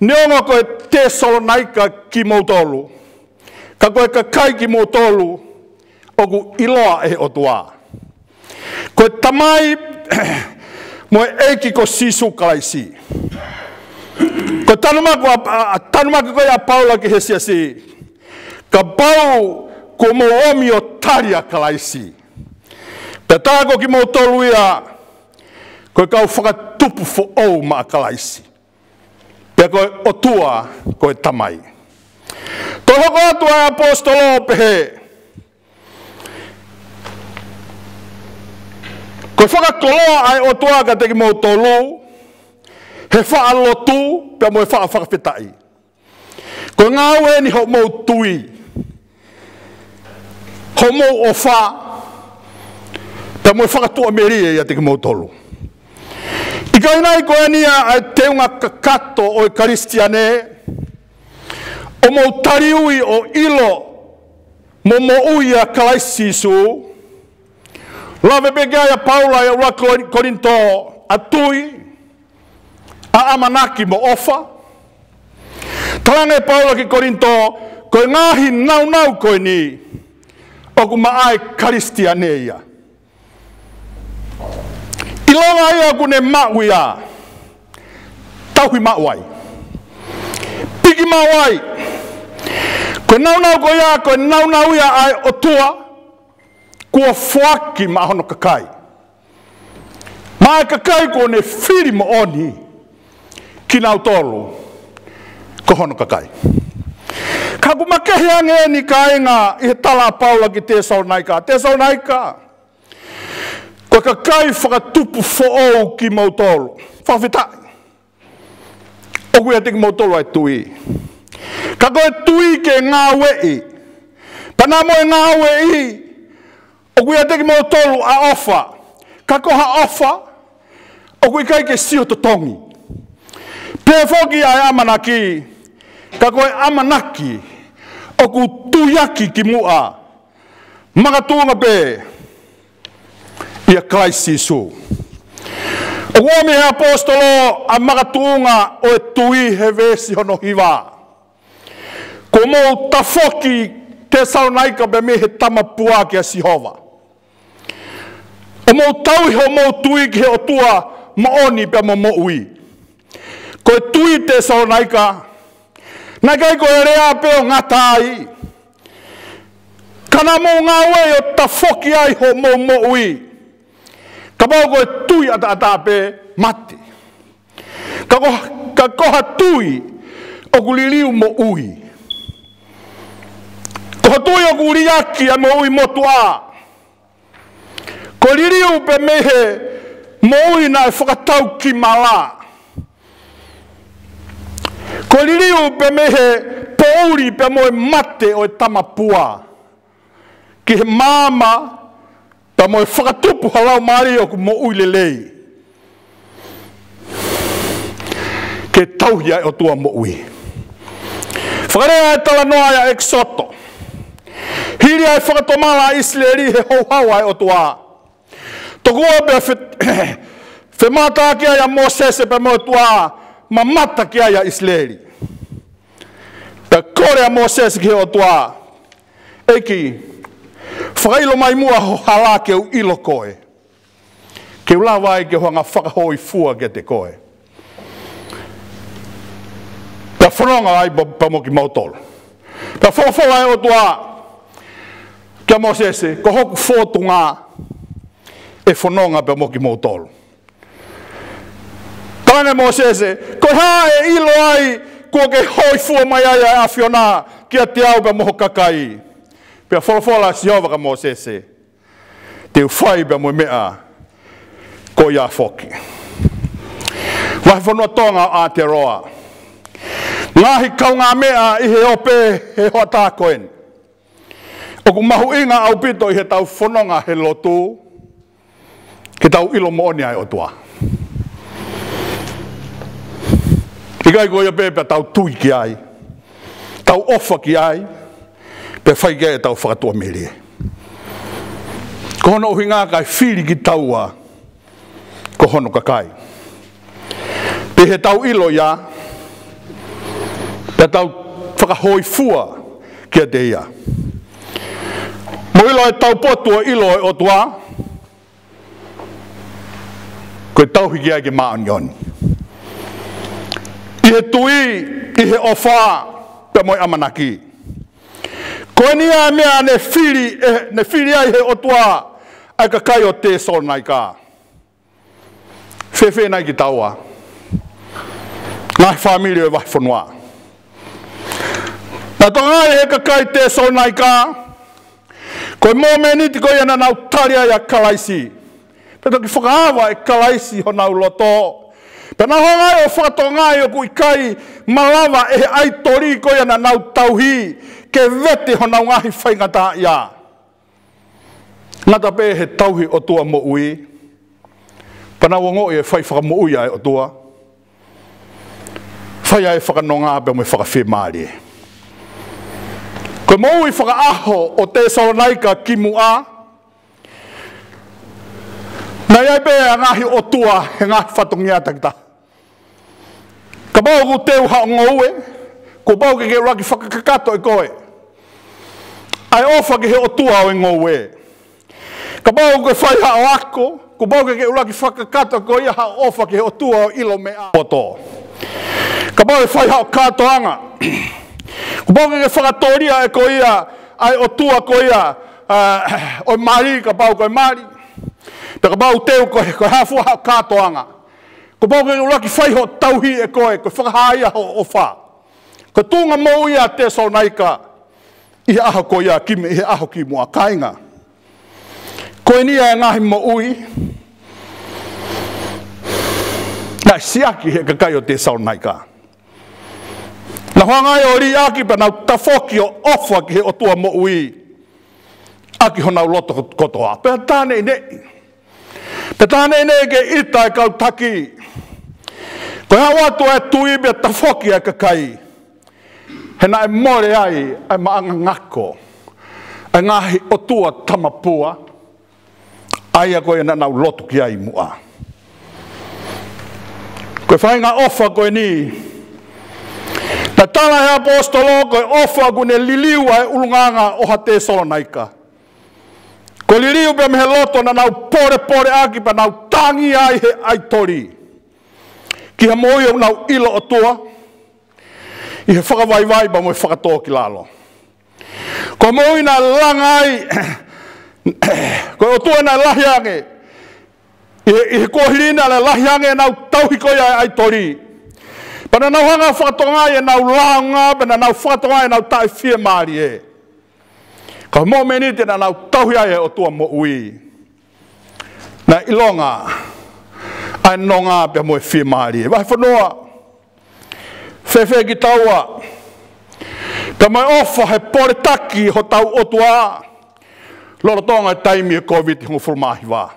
neongo ko e Tesalonaika kimoutolu, ka ko e kakai kimoutolu ʻoku ʻiloa ʻe he ʻOtua, ko e Tamai mo e ʻEiki ko Sīsū Kalaisi. Ko e tanumaki ʻa, ʻa, ʻa, tanumaki ko ia ʻa Paula ki he siasi, kapau kuo mou ōmi ʻo tali ʻa Kalaisi, pea tā ko kimoutolu ia ko e kau fakatupu foʻou maʻa Kalaisi, pea ko e ʻOtua ko e Tamai. Toe hoko atu ʻa e ʻaposetolo ʻo pehē, ko e fakakoloa ʻa e ʻOtua kiate kimoutolu he faʻa lotu pea mo e faʻa fakafetaʻi. Ko e ngāue eni hoʻomou tui, hoʻomou ʻofa, pea mo e fakatuʻamelie ʻiate kimoutolu. ʻIkai nai ko eni ʻa e teunga kakato ʻo e Kalisitiane, ʻo mou taliui ʻo ʻilo mo moʻui ʻia Kalaisi Sīsū? Lave pē ki ai ʻa Paula ʻi he ʻuluaki Koli-, Kolinitō, ʻa e tui, ʻa e ʻamanaki mo e ʻofa. Talaange ʻe Paula ki Kolinitō, ko e ngaahi nāunau ko eni ʻoku maʻa e Kalisitiane ia. ʻIlonga ia ʻoku ne maʻu ia, tauhi maʻu ai, piki maʻu ai. Ko e nāunau ko ia, ko e nāunau ia ʻa e ʻOtua kuo foaki maʻa hono kakai, maʻa e kakai kuo ne fili moʻoni kinautolu ko hono kakai. Ka ʻoku makehe ange eni, kāinga, ʻi he tala ʻa Paula ki Tesalonaika. Tesalonaika, ko e kakai fakatupu foʻou kimoutolu. Fakafetaʻi, ʻoku ʻiate kimoutolu ʻa e tui. Ka ko e tui ke ngāueʻi, pea naʻa mo e ngāueʻi, ʻoku ʻiate kimoutolu ʻa e ʻofa. Ka ko ha ʻofa ʻoku ʻikai ke sio totongi. Pehē foki ʻa e ʻamanaki, ka ko e ʻamanaki ʻoku tuiaki ki muʻa, makatuʻunga pē ʻia Kalaisi Sīsū. ʻOku ʻomi ʻe he ʻaposetolo ʻa e makatuʻunga ʻo e tui he veesi hono hiva. Kuo mou tafoki, Tesalonaika, pea mei he tamapua kia Sihova, ʻo mou tauhi hoʻomou tui ki he ʻOtua moʻoni pea mo moʻui. Ko e tui, Tesalonaika, naʻe ʻikai ko e lea pē ʻo ngata ai, ka naʻa mou ngāueʻi ʻo tafoki ai hoʻomou moʻui. Kapau ko e tui ʻataʻatā pē, mate. Ka ko, ka ko ha tui ʻoku liliu moʻui, Ko hoku tui ʻoku liʻaki ʻa e moʻui motuʻa. Ko e liliu pē mei he moʻui naʻe fakataukimala. Ko e liliu pē mei he poʻuli pea mo e mate ʻo e tamapua ki he maama, pea mo e fakatupu ha laumālie ʻoku moʻui lelei. Ke tauhi ʻa e ʻOtua moʻui. Fakalea e talanoa ʻa ʻEkisoto. Hili ʻa e fakatomala ʻa ʻIsileli he houhau ʻa e ʻOtua, tokua pea fe-, femātaaki ai ʻa Mōsese pea mo e ʻOtua, mamata ki ai ʻa ʻIsileli. Pea kole ʻa Mōsese ki he ʻOtua, ʻEiki, fakaʻilo mai muʻa ho hala ke u ʻilo koe, ke u lava ai ke u hanga fakahōifua kiate koe, pea fononga ai pea, pea mo kimoutolu. Pea folofola ʻa e ʻOtua kia Mōsese, ko hoku fōtunga ʻe fononga pea mo kimoutolu. Talaange ʻe Mōsese, ko e hā ʻe ʻilo ai kuo ke hōifua mai ai ʻa e ʻAfiona kiate au pea mo ho kakai? Pea folofola ʻa Sihova kia Mōsese, te u fai pea mo e meʻa ko ia foki. Vahefonua Tonga ʻo Aotearoa. Ngaahi kaungāmeʻa ʻi he ope he hoʻatā ko eni ʻoku mahuʻinga ʻaupito ʻi heʻetau fononga he lotu, ke tau ʻilo moʻoni ʻa e ʻOtua. ʻIkai ko ia pē pea tau tui ki ai, tau ʻofa ki ai, pea fai ki ai ʻetau fakatuʻamelie. Ko hono ʻuhinga kae fili kitaua ko hono kakai. Pea ʻi heʻetau ʻilo ia, pea tau fakahōifua kiate ia. Mou ʻilo ʻa e taupotu ʻo e ʻilo ʻo e ʻOtua, ko e tauhi ki ai ke māʻoniʻoni ʻi he tui, ʻi he ʻofa, pea mo e ʻamanaki. Ko eni ʻa e meʻa ne fili, ʻe, ne fili ai ʻe he ʻOtua ʻa e kakai ʻo Tesalonaika. Fēfē nai kitaua, ngaahi fāmili ʻo e vahefonua? Naʻe tokangaʻi ʻe he kakai Tesalonaika, ko e mōmeniti ko ia naʻa nau tali ai ʻa Kalaisi, pea toki fakaava ʻe Kalaisi honau loto, pea nau hanga ai ʻo fakatokangaʻi ʻoku ʻikai malava ʻe he ʻaitoli ko ia naʻa nau tauhi ke vete honau ngaahi faingataʻaʻia. Ngata pē he tauhi ʻOtua moʻui, pea nau ongoʻi e fai fakamoʻui ʻa e ʻOtua, fai ai e fakanonga pea mo e fakafiemālie. Ko e moʻui fakaʻaho ʻo Tesalonaika kimuʻa, naʻe ʻi ai pē ʻa e ngaahi ʻotua he ngaahi fatongia takitaha. Kapau ʻoku teu haʻo ngoue, kuo pau ke ke ʻuluaki fakakakato ʻe koe ʻa e ʻofa ki he ʻotua ʻo e ngoue. Kapau ʻoku ke fai haʻo ako, kuo pau ke ke ʻuluaki fakakakato ʻe koe ia haʻo ʻofa ki he ʻotua ʻo e ʻilo meʻa poto. Kapau ʻe fai haʻo kātoanga, kuo pau ke ke fakatōlia ʻe koe ia ʻa e ʻotua ko ia, ā, ʻo e mali, kapau ko e mali. Pea kapau teu ko e, ko e hā fua haʻo kātoanga, kuo pau ke ʻuluaki fai hoʻo tauhi ʻe koe, ko e fakahā ia hoʻo ʻofa. Ko e tuʻunga moʻui ʻa Tesalonaika ʻi he ʻaho ko ia, ki, ʻi he ʻaho kimuʻa, kāinga. Ko eni ʻa e ngaahi moʻui naʻe siʻaki ʻe he kakai ʻo Tesalonaika. Nau hanga ai ʻo liʻaki pea nau tafoki ʻo ʻofa ki he ʻOtua moʻui ʻaki honau loto kotoa. Pea tā neʻineʻi, pea tā neʻineʻi ke ʻita e kau taki, ko e haʻu atu e tui pea tafoki e kakai, he naʻe mole ai ʻa e maʻuʻanga ngako ʻa e ngaahi ʻotua tamapua, ʻa ia ko ia naʻa nau lotu ki ai muʻa. Ko e faʻahinga ʻofa ko eni naʻe tala ʻe he ʻaposetolo ko e ʻofa ʻoku ne liliu ʻa e ʻulungaanga ʻo ha Tesalonaika. Ko e liliu pea mei he loto naʻa nau polepole ʻaki pea nau tangi ai he ʻaitoli ki ha moʻui ʻoku nau ʻilo ʻOtua ʻi he fakavaivai pea mo e fakatōkilalo. Ko e moʻui naʻe langa ai, ko e ʻOtua naʻe lahi ange ʻi he, ʻi he kuohili naʻe lahi ange ʻenau tauhi ko ia e ʻaitoli. Pea naʻa nau hanga fakatokangaʻi ʻenau lāunga, pea naʻa nau fakatokangaʻi ʻenau taʻefiemālie. Ka ko e momeniti naʻa nau tauhi ai e ʻOtua moʻui, naʻe ʻilonga ʻa e nonga pea mo e fiemālie. Vahefonua, fēfē kitaua pea mo e ʻofa he poletaki hotau ʻOtua lolotonga e taimi e Kōviti hongofulu mā hiva?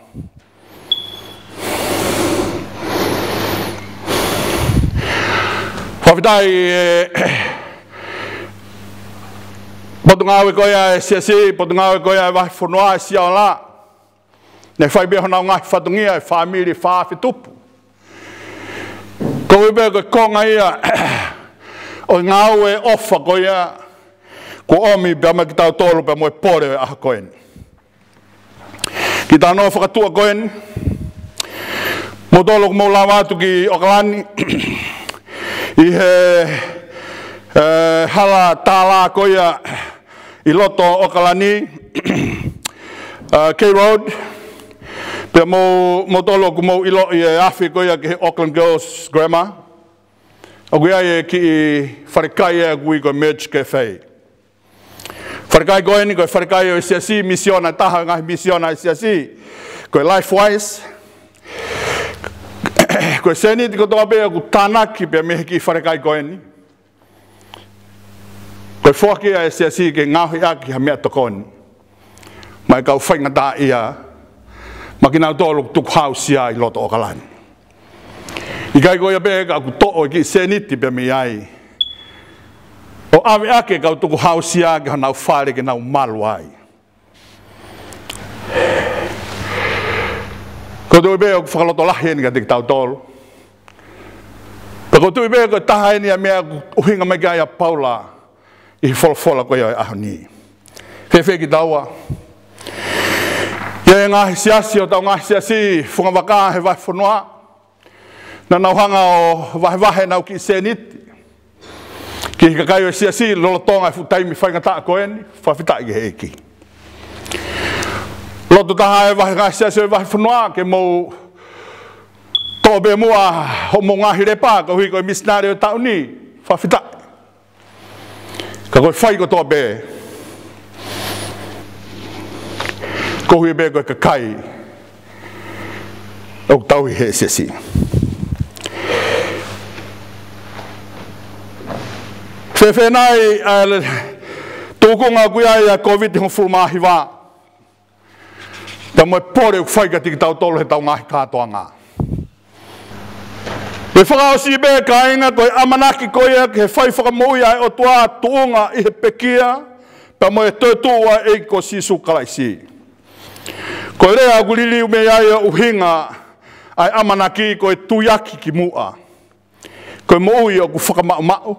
Fakafetaʻi e potungāue ko ia e siasi, potungāue ko ia e vahefonua, e siaola. Naʻe fai pē honau ngaahi fatongia e fāmili fā afe tupu. Ko e pē ko e konga ia ʻo e ngāue ʻofa ko ia kuo ʻomi pea mo kitautolu pea mo e pole ʻo e ʻaho ko eni. Ki he talanoa fakatuʻa ko eni, moutolu ʻoku mou lava atu ki ʻOkalani ʻi he, e, hala tālā ko ia ʻi loto ʻOkalani, a, K Road, pea mou, moutolu ʻoku mou ʻiloʻi e afi ko ia ki he Auckland Girls Grammar, ʻoku ʻi ai e kiʻi falekai ʻoku ui ko e Merge Cafe. Falekai ko eni ko e falekai ʻo e siasi, misiona, taha ngaahi misiona e siasi, ko e Lifewise. Ko e sēniti kotoa pē ʻoku tānaki pea mei he kiʻi falekai ko eni, ko e foaki ia e siasi ke ngaohi ʻaki ha meʻatokoni maʻa e kau faingataʻaʻia, maʻa kinautolu ʻoku tukuhāusia ʻi loto ʻOkalani. ʻIkai ko ia pē ka ʻoku toʻo e kiʻi sēniti pea mei ai ʻo ʻave ʻaki e kau tukuhāusia ki honau fale ke nau malu ai. Ko e tui pē ʻoku fakalotolahi eni kiate kitautolu. Pea ko e tui pē ko e taha eni ʻa e meʻa ʻoku ʻuhinga mai ki ai ʻa Paula ʻi he folofola ko ia ʻo e ʻaho ni. Fēfē kitaua? ʻI he ngaahi siasi, hotau ngaahi siasi fungavaka he vahefonua, naʻa nau hanga ʻo vahevahe ʻenau kiʻi sēniti ki he kakai ʻo e siasi lolotonga e fuʻu taimi faingataʻa ko eni, fakafetaʻi ki he ʻEiki. Loto taha e vahe ngaahi siasi ʻo e vahefonua ke mou toʻo pē muʻa hoʻomou ngaahi lepa koeʻuhi ko e misinale ʻo e taʻu ni, fakafetaʻi. Ka ko e fai kotoa pē koeʻuhi pē ko e kakai ʻoku tauhi he siasi. Fēfē nai ʻa e tūkunga ʻoku ʻi ai ʻa e Kōviti hongofulu mā hiva pea mo e pole ʻoku fai kiate kitautolu heʻetau ngaahi kātoanga? Pea fakaʻosi pē kāinga, ko e ʻamanaki ko ia ki he fai fakamoʻui ʻa e ʻOtua tuʻunga ʻi he pekia pea mo e toetuʻu ʻa e ʻEiki ko Sīsū Kalaisi. Ko e lea ʻoku liliu mei ai ʻa e ʻuhinga ʻa e ʻamanaki ko e tuiaki ki muʻa. Ko e moʻui ʻoku fakamaʻumaʻu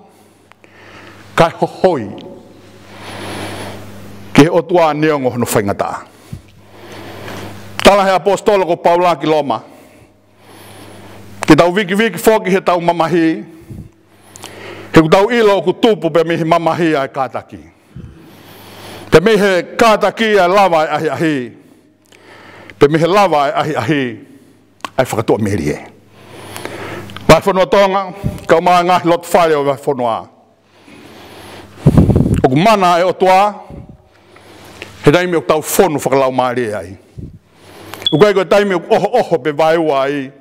kae hohoi ki he ʻOtua neongo hono faingataʻa. Tala he ʻaposetolo ko Paula ki Loma, ke tau vikiviki foki heʻetau mamahi, he ʻoku tau ʻilo ʻoku tupu pē mei he mamahi ʻa e kātaki, pea mei he kātaki ʻa e lava ʻa e ʻahiʻahi, pea mei he lava ʻa e ʻahiʻahi ʻa e fakatuʻamelie. Vahefonua Tonga, kae ʻumaʻā e ngaahi lotofale ʻo e vahefonua, ʻoku mana e ʻOtua he taimi ʻoku tau fonu fakalaumālie ai. ʻOku ʻikai ko e taimi ʻoku ʻohoʻoho pe vaeua ai.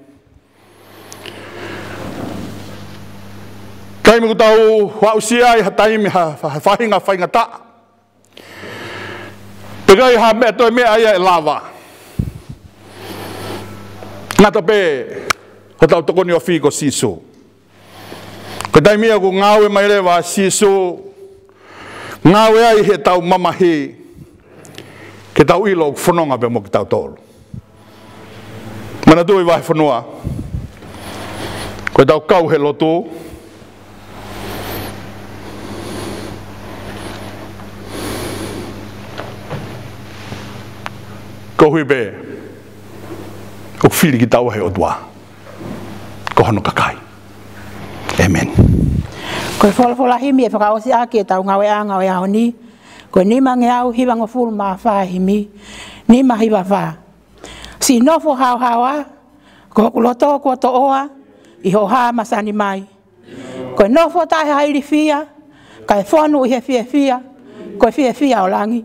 Taimi ʻoku tau aʻusia ai ha taimi, ha, ha faʻahinga faingataʻa, pea ʻikai ha meʻa toe meʻa ia ʻe lava. Ngata pē hotau tokoni ofi ko Sīsū. Ko e taimi ia ʻoku ngāue mai leva ʻa Sīsū, ngāue ai heʻetau mamahi, ke tau ʻilo ʻoku fononga pē mo kitautolu. Manatuʻi vahefonua, ko ʻetau kau he lotu koeʻuhi pē ʻoku fili kitaua he ʻOtua ko hono kakai. ʻĒmeni. Ko e folofola himi ʻe fakaʻosi ʻaki ʻetau ngāueʻanga ʻo e ʻaho ni, ko e nimangeau hivangofulu mā fā, himi nima hiva fā. Siʻi nofo haohaoa, ko hoku loto kuo toʻoa ʻi hoʻo hā masani mai. Ko e nofo taʻe ha ilifia, kae fonu ʻi he fiefia, ko e fiefia ʻo langi.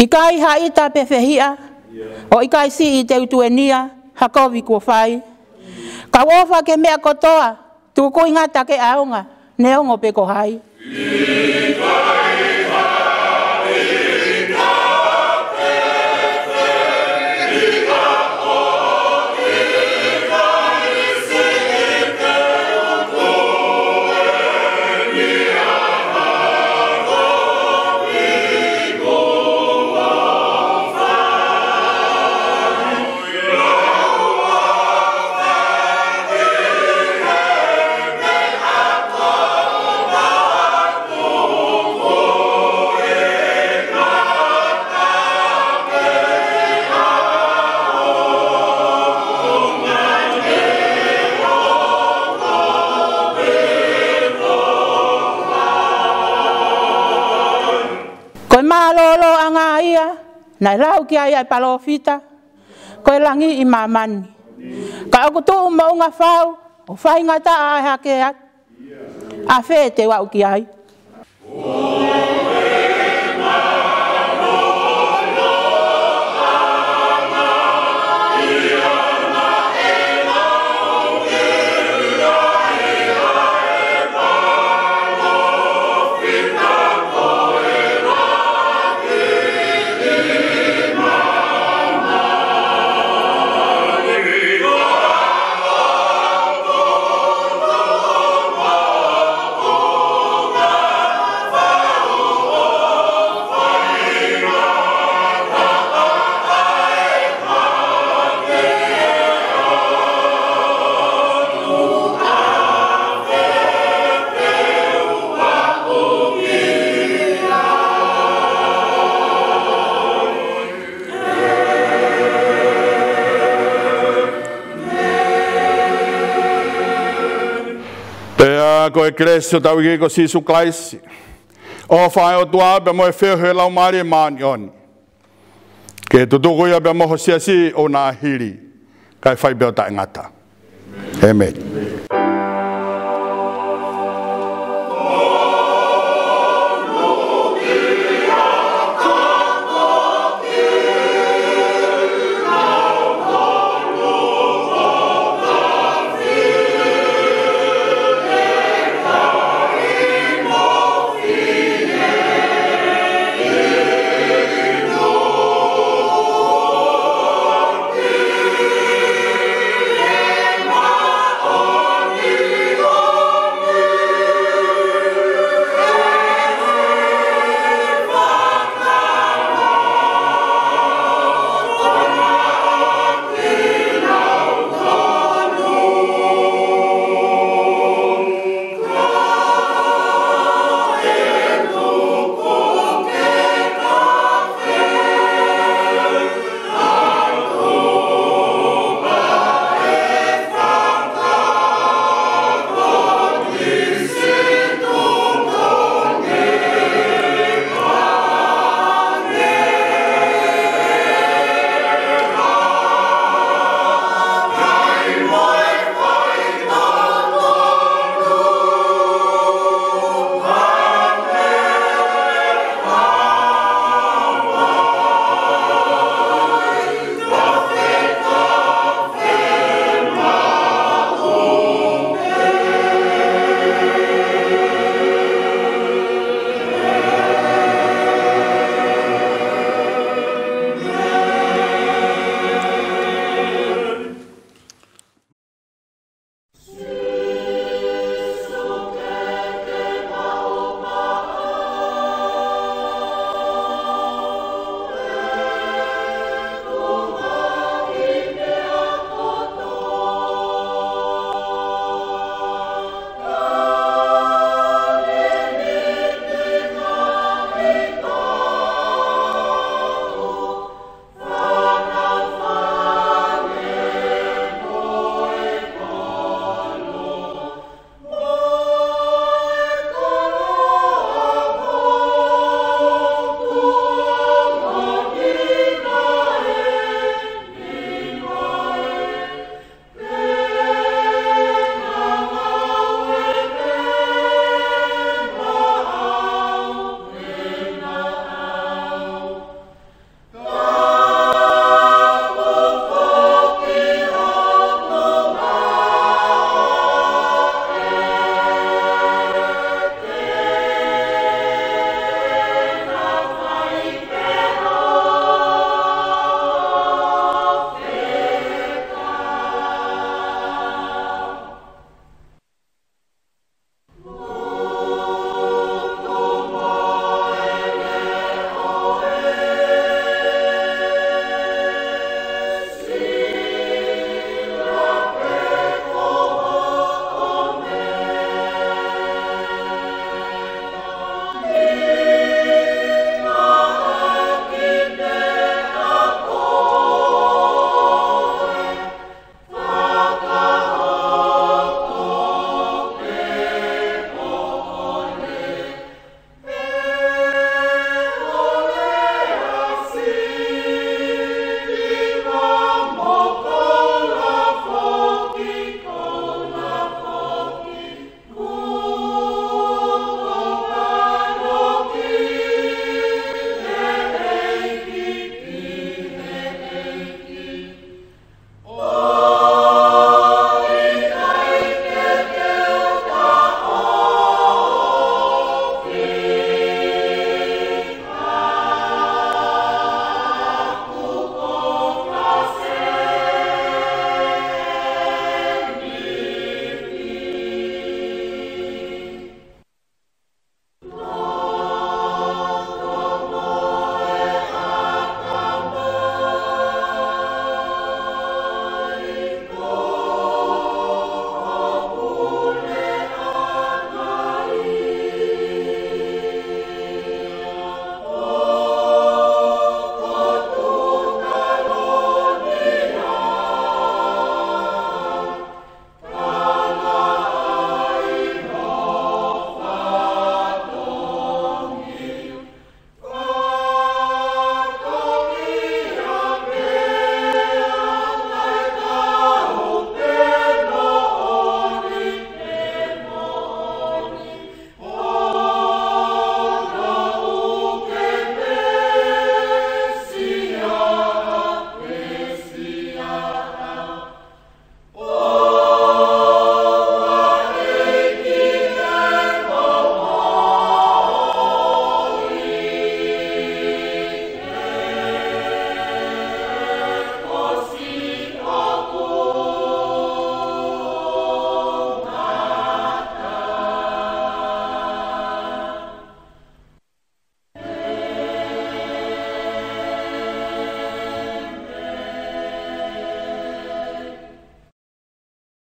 ʻIkai ha ʻita pe fehiʻa, ʻo ʻikai siʻi te u tuenia ha kovi kuo fai. Ka u ʻofa ki he meʻa kotoa, tuku ʻi ngata ke ʻaonga, neongo pe ko hai. Ko e mālōlōʻanga ia naʻe lau ki ai ʻa e palōfita, ko e langi ʻi māmani. Ka ʻoku tuʻu moʻunga fau, ʻo faingataʻa ʻa e hake atu. ʻAfē te u aʻu ki ai? Pea ko e kelesi ʻa hotau ʻEiki ko Sīsū Kalaisi, ʻofa ʻa e ʻOtua pea mo e feohi ʻa e Laumālie Māʻoniʻoni, ke tutuku ia pea mo ho siasi ʻo na hili, kae fai pē ʻo taʻengata. ʻĒmeni.